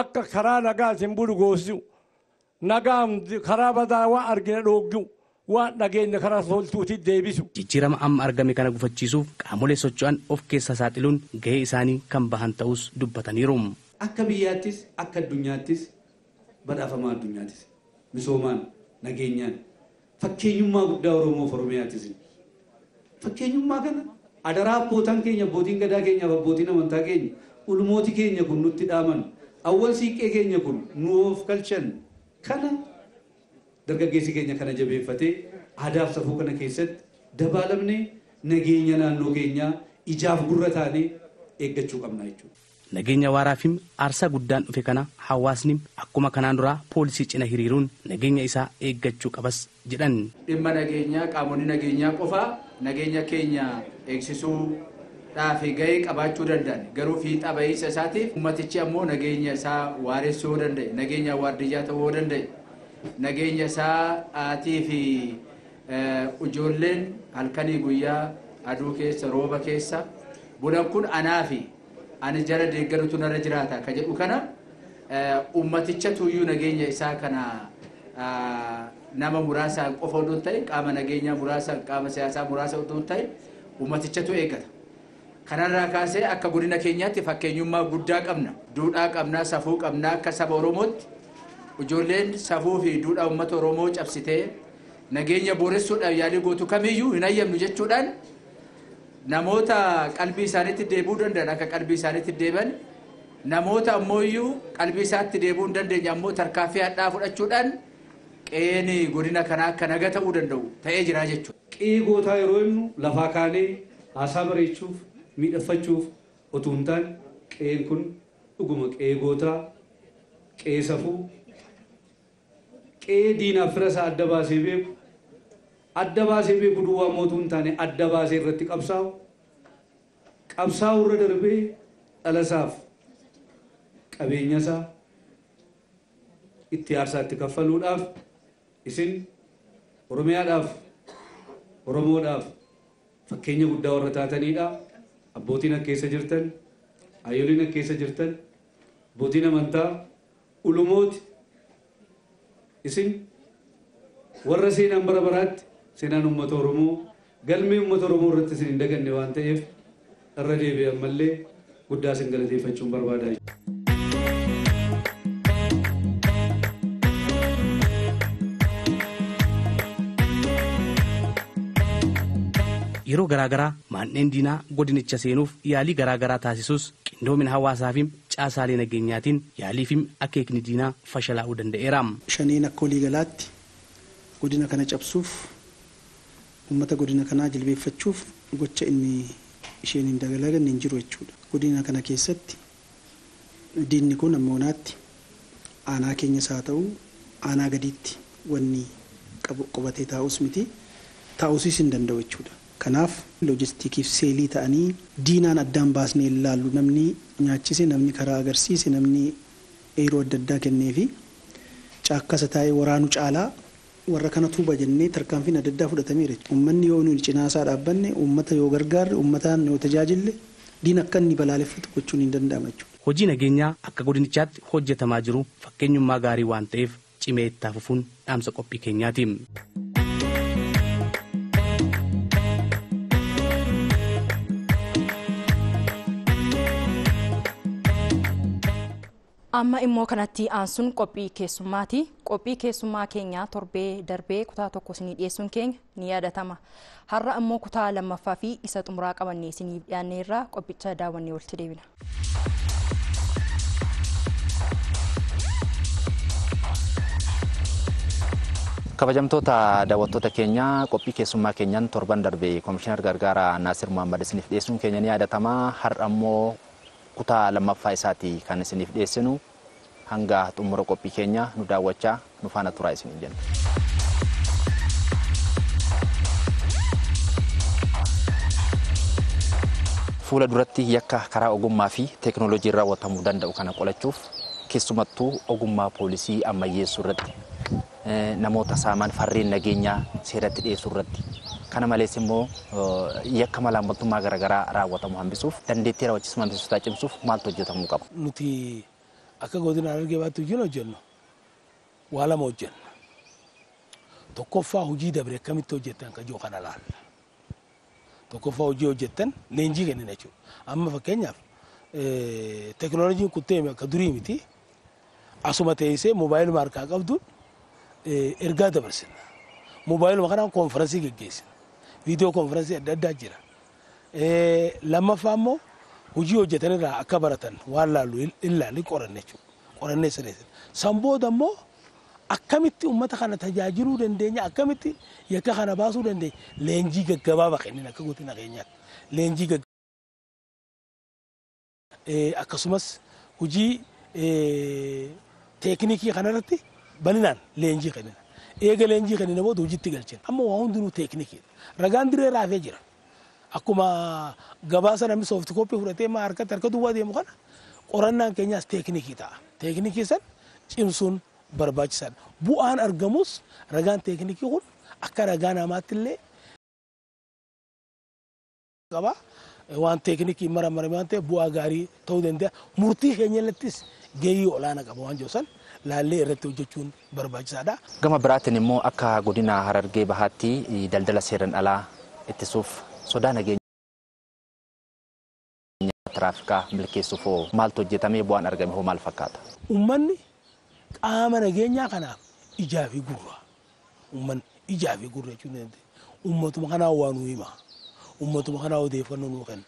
akka karaa nagaatiin bulu goosisu nagaan karaa badaa waan argine dhooggu waan dhageenya karaa toltuutti deebisu. Jijjiirama amma argame kana gufachiisuuf qaamolee socho'an of keessa saaxiluun gahee isaanii kan bahan ta'us dubbataniiru. Akka biyyaattis akka addunyaattis badhaafamaa addunyaattis misoomaan nageenyaan fakkeenyummaa guddaa Oromoof Oromiyaattis fakkeenyummaa kana adaraa abbootaan keenya abbootiin gadaa keenyaaf abbootiin amantaa keenya ulmooti keenya kun nutti dhaaman awwal siiqqee keenya kun nu of galchan kana dargaggeessi keenya kana jabeeffatee aadaaf safuu kana keessatti dabaalamnee nageenya naannoo keenyaa ijaaf gurra taanee eeggachuu qabna jechuudha. Nageenya waaraafim aarsaa guddaan dhufe kana hawaasni akkuma kanaan duraa poolisii cina hiriiruun nageenya isaa eeggachuu qabas jedhan. Dhimma nageenyaa qaamonni nageenyaa qofaa nageenya keenya eegsisuu dhaafi gahee qabaachuu danda'an garuu fiixa bahiisa isaatiif ummatichi ammoo nageenya isaa waaressuu danda'e nageenya waardiyyaa ta'uu danda'e nageenya isaa haatii fi ijoolleen halkanii guyyaa aduu keessa rooba keessa bulan kun anaa fi ani jara deeggarutu narra jiraata ka jedhu kana ummaticha tuyyuu nageenya isaa kana nama muraasaan qofa odoo ta'e qaama nageenyaa muraasaan qaama siyaasaa muraasa odoo ta'e ummatichatu eeggata. Kanarraa kaasee akka godina keenyaatti fakkeenyummaa guddaa qabna. Duudhaa qabna, safuu qabna akka saba Oromootti ijoolleen safuu fi duudhaa uummata Oromoo cabsitee nageenya booressuudhaaf yaalii gootu kamiyyuu hin hayyamnu jechuudhaan namoota qalbii isaaniitti deebi'uu danda'an akka qalbii isaaniitti deebi'an namoota ammoo qalbii isaatti deebi'uu hin dandeenye ammoo tarkaanfii hadhaa fudhachuudhaan qe'een godina kanaa akka naga ta'uu danda'u ta'ee jira jechuudha. Qe'ee gootaa yeroo jennu lafaa kaanee haasaa bareechuuf miidhagfachuuf utuu hin taane qe'een kun dhuguma qe'ee gootaa qe'ee safuu qe'ee diinaaf fira isaa adda baasee beeku adda baasee beeku duwwaa mootuu hin taane adda baasee irratti qabsaa'u qabsaa'u irra darbee dhalasaaf qabeenya isaa itti aarsaatti kaffaluudhaaf isin Oromiyaadhaaf Oromoodhaaf fakkeenya guddaa warra taatanidha. Abbootiin akka keessa jirtan, ayyoliin akka keessa jirtan, abbootiin amantaa, ulumooti isin warra seenaan bara baraatti seenaan uummata Oromoo galmee uummata Oromoo irratti isin hin daganne waan ta'eef irra deebi'an mallee guddaa isin galateeffachuun barbaada. Yeroo garaagaraa manneen diinaa godinicha seenuuf yaalii garaagaraa taasisus qindoomina hawaasaa fi caasaalee nageenyaatiin yaalii fi akeekni diinaa fashalaa'uu danda'eera. Shaniin akka waliigalaatti godina kana cabsuuf uummata godina kanaa jilbeeffachuuf gocha inni isheen hin dagalaganne hin jiru jechuudha. Godina kana keessatti diinni kun amma onaatti aanaa keenyas haa ta'u aanaa gadiitti wanni qabatee taa'us miti taa'usis hin danda'u jechuudha. Kanaaf loojistikiif seelii ta'anii diinaan addaan baasnee ilaallu namni nyaachise namni karaa agarsiise namni eeroo adda addaa kenneefi caakkasa taa'ee waraanu caalaa Warra kana tuuba jennee tarkaanfiin adda addaa fudhatameera. Uummanni yoo nuyi cinaa isaa dhaabbanne, uummata yoo gargaarre, uummataan yoo tajaajille diina akka inni balaaleffatu gochuun hin danda'ama jechuudha. Hojii nageenyaa akka godinichaatti hojjetamaa jiru fakkeenyummaa gaarii waan ta'eef cimee itti fufuun dhaamsa qophii keenyaati. Amma immoo kanatti aansuun qophii keessummaati. Qophii keessummaa keenya torbee darbee kutaa tokko isinii dhiyeessuun keenya ni yaadatama. Har'a immoo kutaa lammaffaa fi isa xumuraa qabannee isiniif dhiyaanne irraa qophicha daawwannee walitti deebina. Kabajamtoota daawwattoota keenya qophii keessummaa keenyaan torban darbee Komishinar Gargaaraa Naasir Muhammad isiniif dhiyeessuun keenya ni yaadatama. Har'a immoo kutaa lammaffaa isaati kan isiniif dhiyeessinu. Hanga xumura qophii keenya nu daawwachaa nu faana turaa isiniin jenna. Fuula duratti yakka karaa ogummaa fi teekinooloojiin raawwatamuu danda'u kana qolachuuf keessumattuu ogummaa poolisii ammayyeessuu irratti namoota saaman farreen nageenyaa seeratti dhiyeessuu irratti kana malees immoo yakka malaammaltummaa garaagaraa raawwatamu hambisuuf dandeettii raawwachiisummaa miseensotaa cimsuuf maaltu hojjetamuu qaba? Nuti akka godina Harargee Bahaatti hojiin hojjennu waa lama hojjenna. Tokkoffaa hojii dabre akkamitti hojjettan kan jiru kana laalla. Tokkoffaa hojii hojjettan leenjii kennina jechuudha. Amma fakkeenyaaf teekinooloojiin kun ta'e akka durii miti. Asuma teessee moobaayiluma harkaa qabduun ergaa dabarsina. Moobaayiluma kanaan koonferansii geggeessina. Viidiyoo koonferansii adda addaa jira. Lammaffaa immoo hojii hojjetan irraa akka baratan waan laallu ilaalli qoranne jechuudha. Qorannee sirreessina. San booda immoo akkamitti uummata kana tajaajiluu dandeenya, akkamitti yakka kana baasuu dandeenya, leenjii gaggabaabaa kennina akka godina keenyaatti. Leenjii akkasumas hojii teeknikii kanarratti bal'inaan leenjii kennina. Eega leenjii kennina booda hojiitti galchina. Amma waa hundinuu teeknikiidha. Ragaan dirree raafee jira. Akkuma gabaasa namni soofti kooppii fudhatee maa harkatti harka duwwaa deemu kana qorannaan keenyaas teeknikii ta'a. Teeknikii san cimsuun barbaachisaadha. Bu'aan argamus ragaan teeknikii kun akka ragaa namaatti illee qaba. Waan teeknikii maramarame waan ta'eef bu'aa gaarii ta'uu danda'a. Murtii keenya irrattis gahee olaanaa qaba waan jiru san laallee irratti hojjechuun barbaachisaadha. Gama biraatiin immoo akka godina Harargee Bahaatti daldala seeraan alaa ittisuuf sodaa nageenyaa tiraafikaa milkeessuuf hoo maaltu hojjetamee bu'aan argame hoo maal fakkaata? Uummanni qaama nageenyaa kanaaf ijaa fi gurra. Uummanni ijaa fi gurra jechuun dandeenya. Uummatuma kanaa waa nuu hima. Uummatuma kanaa odeeffannoo nuu kenna.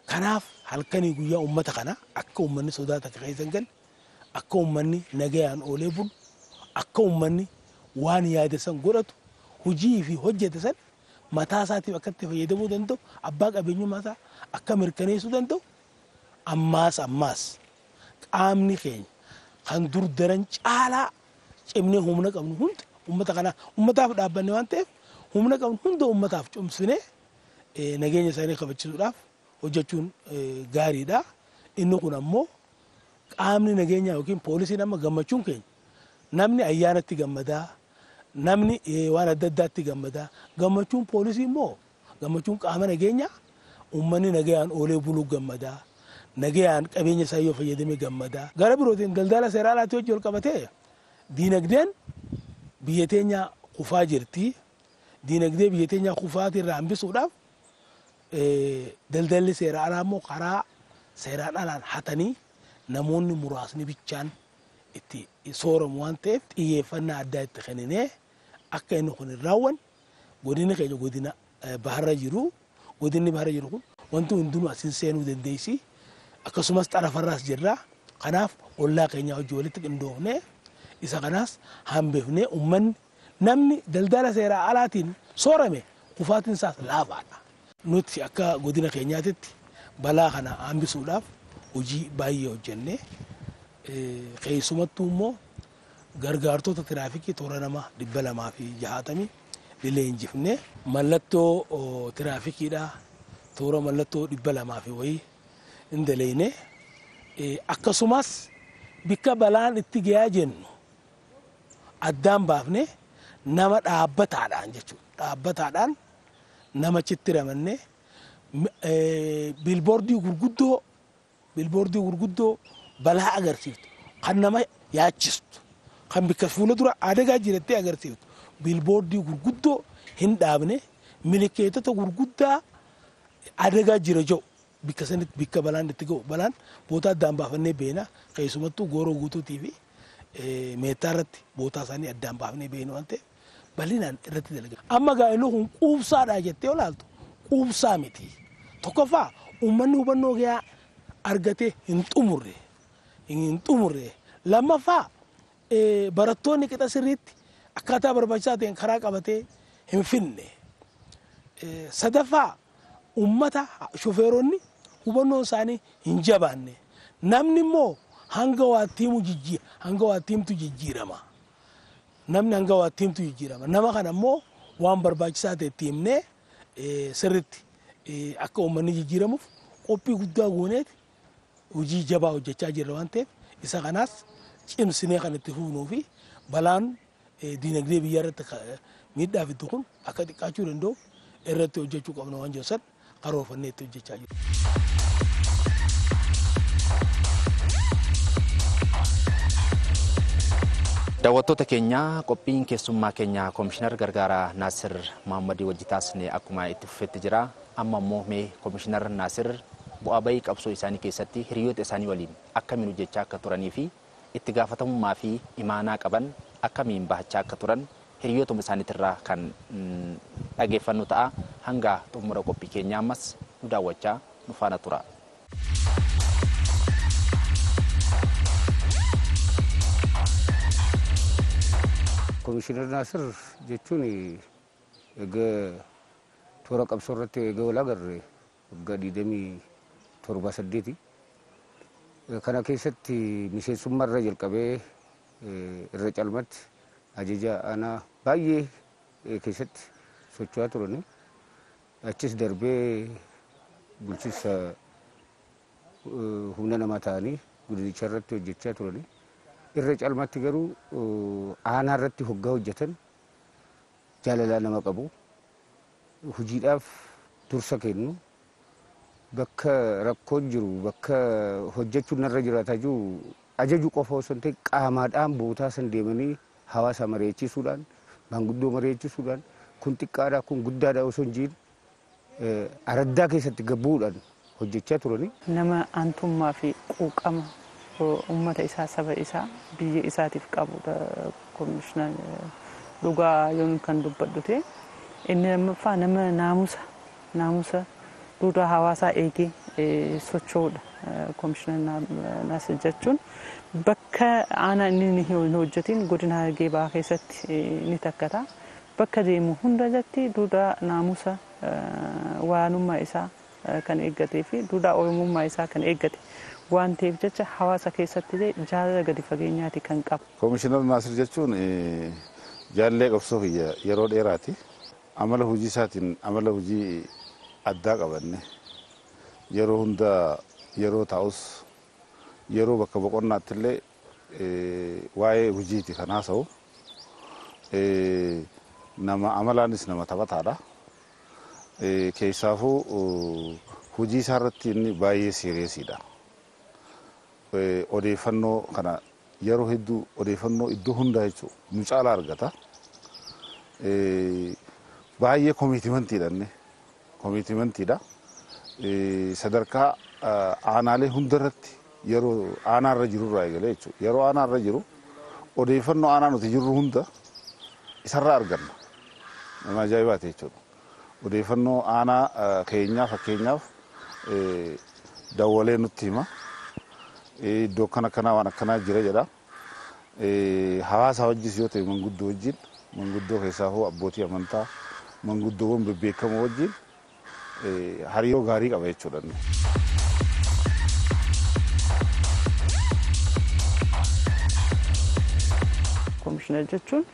Kanaaf halkanii guyyaa uummata kana akka uummanni sodaa takka keessa hin galle, akka uummanni nagayaan oolee bulu, akka uummanni waan yaade san godhatu, hojii fi hojjete san mataa isaatiif akka itti fayyadamuu danda'u, abbaa qabeenyummaa isaa akka mirkaneessuu danda'u, ammaas ammaas qaamni keenya kan dur daran caalaa cimnee humna qabnu hunda uummata kana uummataaf dhaabbanne waan ta'eef humna qabnu hunda uummataaf cimsinee nageenya isaanii kabachiisuudhaaf hojjechuun gaariidha. Inni kun ammoo qaamni nageenyaa yookiin poolisiin amma gammachuun keenya namni ayyaanatti gammadaa, namni waan adda addaatti gammadaa. Gammachuun poolisii immoo gammachuun qaama nageenyaa uummanni nagayaan oolee buluu gammadaa, nagayaan qabeenya isaa yoo fayyadame gammadaa. Gara birootiin daldala seera alaatti hojii ol qabatee diinagdeen biyya teenya kufaa jirti. Diinagdee biyya teenya kufaatii irraa hambisuudhaaf daldalli seera alaa immoo karaa seeraan alaan hatanii namoonni muraasni bichaan itti sooramu waan ta'eef xiyyeeffannaa addaa itti kenninee akka inni kun hin raawwanne godinni keenya godina baharra jiru. Godinni baharra jiru kun wanti hundinuu asiin seenuu dandeessi. Akkasumas xarafarraas jirra. Kanaaf ollaa keenya hojii walitti qindoofnee isa kanaas hambifnee uummanni namni daldala seeraa alaatiin soorame kufaatiin isaas laafaadha. Nuti akka godina keenyaatitti balaa kana hambisuudhaaf hojii baay'ee hojjennee keessumattuu immoo gargaartota tiraafikii toora nama 260 leenjifnee mallattoo tiraafikiidhaa toora mallattoo 200 fi wayii hin daleeyne. Akkasumas bikka balaan itti gahaa jennu addaan baafne Nama dhaabbataadhaan jechuudha. Dhaabbataadhaan nama achitti ramannee bilboordii gurguddoo balaa agarsiiftu kan nama yaachistu kan bikka fuula dura adagaa jirattee agarsiiftu bilboordii gurguddoo hin dhaabne milikeetota gurguddaa adagaa jira jiru bikka sanitti bikka balaan itti ga'u balaan bootaa addaan baafannee beena keessumattuu gooroo guutuutii fi meettaa irratti bootaa isaanii addaan baafnee beenu waan ta'eef bal'inaan irratti dalagaa. Amma gaa'elli kun quubsaadha jettee olaaltu quubsaa miti. Tokkoffaa uummanni hubannoo gahaa argatee hin xumurre. Lammaffaa barattoonni qixa sirriitti akkaataa barbaachisaa ta'een karaa qabatee hin finne. Sadaffaa uummata shofeeronni hubannoon isaanii hin jabaanne. Namni immoo hanga waatti himtu jijjiirama. Namni hanga waatti himtu jijjiirama. Nama kana immoo waan barbaachisaa ta'e itti himnee sirriitti akka uummanni jijjiiramuuf qophii guddaa gooneeti hojii jabaa hojjechaa jirra waan ta'eef isa kanaas cimsinee kan itti fufnuu fi balaan diinagdee biyyaa irratti miidhaa fiddu kun akka xiqqaachuu danda'u irratti hojjechuu qabna waan jiru san karoorfannee itti hojjechaa jirra. Daawwattoota keenya qophiin keessummaa keenya Koomishinar Gargaaraa Naasir Mahammadii wajji taasisne akkuma itti fufetti jira. Amma immoo mee Koomishinar Naasir bu'aa bahii qabsoo isaanii keessatti hiriyoota isaanii waliin akkamiin hojjechaa akka turanii fi itti gaafatamummaa fi imaanaa qaban akkamiin bahachaa akka turan hiriyootuma isaaniitirraa kan dhageeffannu ta'a. Hanga xumura qophii keenyaa ammas nu daawwachaa nu faana tura. Koomishinar Naasir jechuun egaa toora qabsoo irratti egaa wal agarre waggaa 27-8. Kana keessatti miseensummaa irra jalqabee irra caalmatti ajaja aanaa baay'ee keessatti socho'aa turani. Achis darbee bulchiinsa humna namaa ta'anii guddicha irratti hojjechaa turani. Irra caalmatti garuu aanaa irratti hoggaa hojjetan jaalalaa nama qabu. Hojiidhaaf dursa kennu. Bakka rakkoon jiru bakka hojjechuun narra jiraataa jiru ajaju qofa osoo hin ta'in qaamaadhaan bootaa san deemanii hawaasa mari'achiisuudhaan maanguddoo mari'achiisuudhaan kun xiqqaadha kun guddaadha osoo hin jiin araddaa keessatti gabbuudhaan hojjechaa turani. Nama aantummaa fi quuqama uummata isaa saba isaa biyya isaatiif qabudha koomishinar dhugaa yoon kan dubbadhu ta'e inni lammaffaa nama naamusa duudhaa hawaasaa eegee socho'uudha koomishinar Naasir jechuun bakka aanaa inni hin hojjetin godina Harargee Bahaa keessatti ni takkata. Bakka deemu hunda irratti duudhaa naamusa waanummaa isaa kan eeggatee fi duudhaa oromummaa isaa kan eeggate waan ta'eef jecha hawaasa keessatti illee jaalala gadi fageenyaati kan qabu. Koomishinar Naasir jechuun jaallee qabsoo kiyya yeroo dheeraati. Amala hojii isaatiin amala hojii addaa qabanne yeroo hunda yeroo taa'us yeroo bakka boqonnaatti illee waa'ee hojiiti kan haasa'u. Nama amalaanis nama taphataadha. Keessaafuu hojii isaa irratti inni baay'ee siiriyeesiidha. Odeeffannoo kana yeroo hedduu odeeffannoo iddoo hundaa jechuudha nu caalaa argata. Baay'ee koomitimentiidha inni. Koomitimentiidha. Sadarkaa aanaalee hundarratti yeroo aanaarra jirurraa eegalee jechuudha. Yeroo aanaarra jiru odeeffannoo aanaa nuti jirru hunda isarraa arganna. Nama ajaa'ibaati jechuudha. Odeeffannoo aanaa keenyaa fakkeenyaaf dawwalee nutti hima. Iddoo akkana akkanaa waan akkanaa jira jedha. Hawaasa wajjis yoo ta'e manguddoo wajjin manguddoo keessaafuu abbootii amantaa manguddoowwan bebbeekamoo wajjin hariiroo gaarii qaba jechuudha. Koomishinar jechuun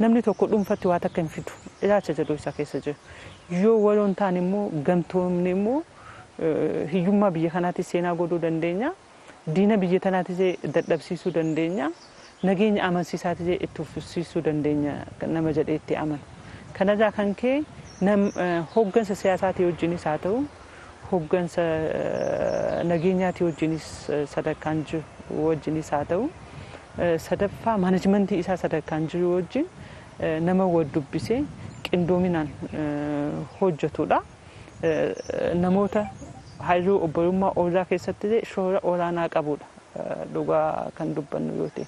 namni tokko dhuunfatti waa takka hin fidu ilaalcha jedhu isa keessa jira. Yoo waloon ta'an immoo gamtoomni immoo hiyyummaa biyya kanaatti seenaa godhuu dandeenya. Diina biyya tanaatis dadhabsiisuu dandeenya. Nageenya amansiisaa ta'e itti fufsiisuu dandeenya nama jedhee itti amanu. Kanarraa kan ka'e hooggansa siyaasaatii wajjinis haa ta'u hooggansa nageenyaatii wajjinis sadarkaan jiru wajjinis haa ta'u sadaffaa maanajimentii isaa sadarkaan jiru wajjin nama wal dubbisee qindoominaan hojjetudha. Namoota hariiroo obbolummaa ollaa keessatti shoora olaanaa qabudha dhugaa kan dubbannu yoo ta'e.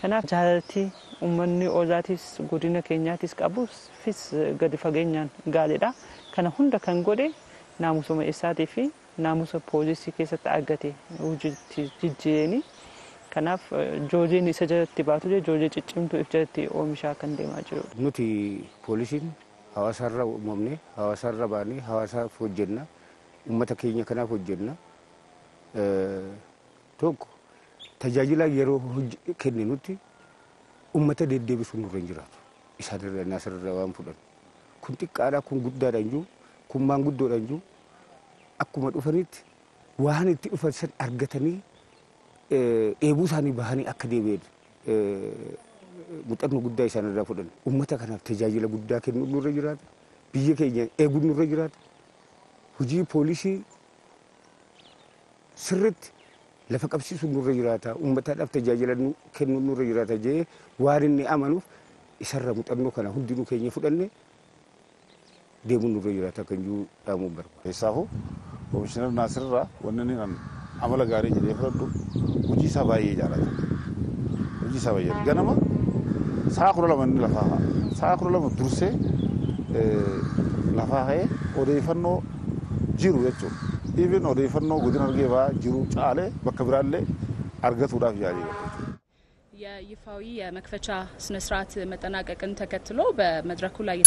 Kanaaf jaalaltii uummanni ollaatis godina keenyaatis qabus gadi fageenyaan gaariidha. Kana hunda kan godhe naamusuma isaatii fi naamusa poolisii keessatti argate hojiitti jijjiireeni. Kanaaf ijoolleen isa jalatti baatu ijoollee ciccimtuu if jalatti oomishaa kan deemaa jirudha. Nuti poolisiin hawaasarra uumamne, hawaasarra baanee, hawaasaaf hojjenna, uummata keenya kanaaf hojjenna. Tokko tajaajila yeroo kenninutti uummata deddeebisuun nurra hin jiraatu. Isaanirra naasirra waan fudhannu. Kun xiqqaadha, kun guddaadha hin jiru, kun maanguddoodha hin jiru. Akkuma dhufanitti waan itti dhufan san argatanii dheebuu isaanii bahanii akka deebi'an muuxannoo guddaa isaanirraa fudhan. Uummata kanaaf tajaajila guddaa kennuun nurra jiraata. Biyya keenya eeguun nurra jiraata. Hojii poolisii sirriitti lafa qabsiisuun nurra jiraata. Uummataadhaaf tajaajila kennuun nurra jiraata jedhee waan inni amanuuf isarra muuxannoo kana hundinuu keenya fudhanne deemuun nurra jiraata kan jiru dhaamuun barbaada. Keessaafuu Komishinar Naasirraa wanni inni amala gaarii jedhee fudhadhu hojii isaa baay'ee jaalata. Hojii isaa baay'ee ganama sa'a 12 inni lafaa ka'a. Sa'a 12 dursee lafaa ka'ee odeeffannoo jiru jechuudha. Even odeeffannoo godina Harargee Bahaa jiru caalee bakka biraallee argatuudhaaf yaalii godha. የይፋዊ የመክፈቻ ስነ ስርዓት መጠናቀቅን ተከትሎ በመድረኩ ላይ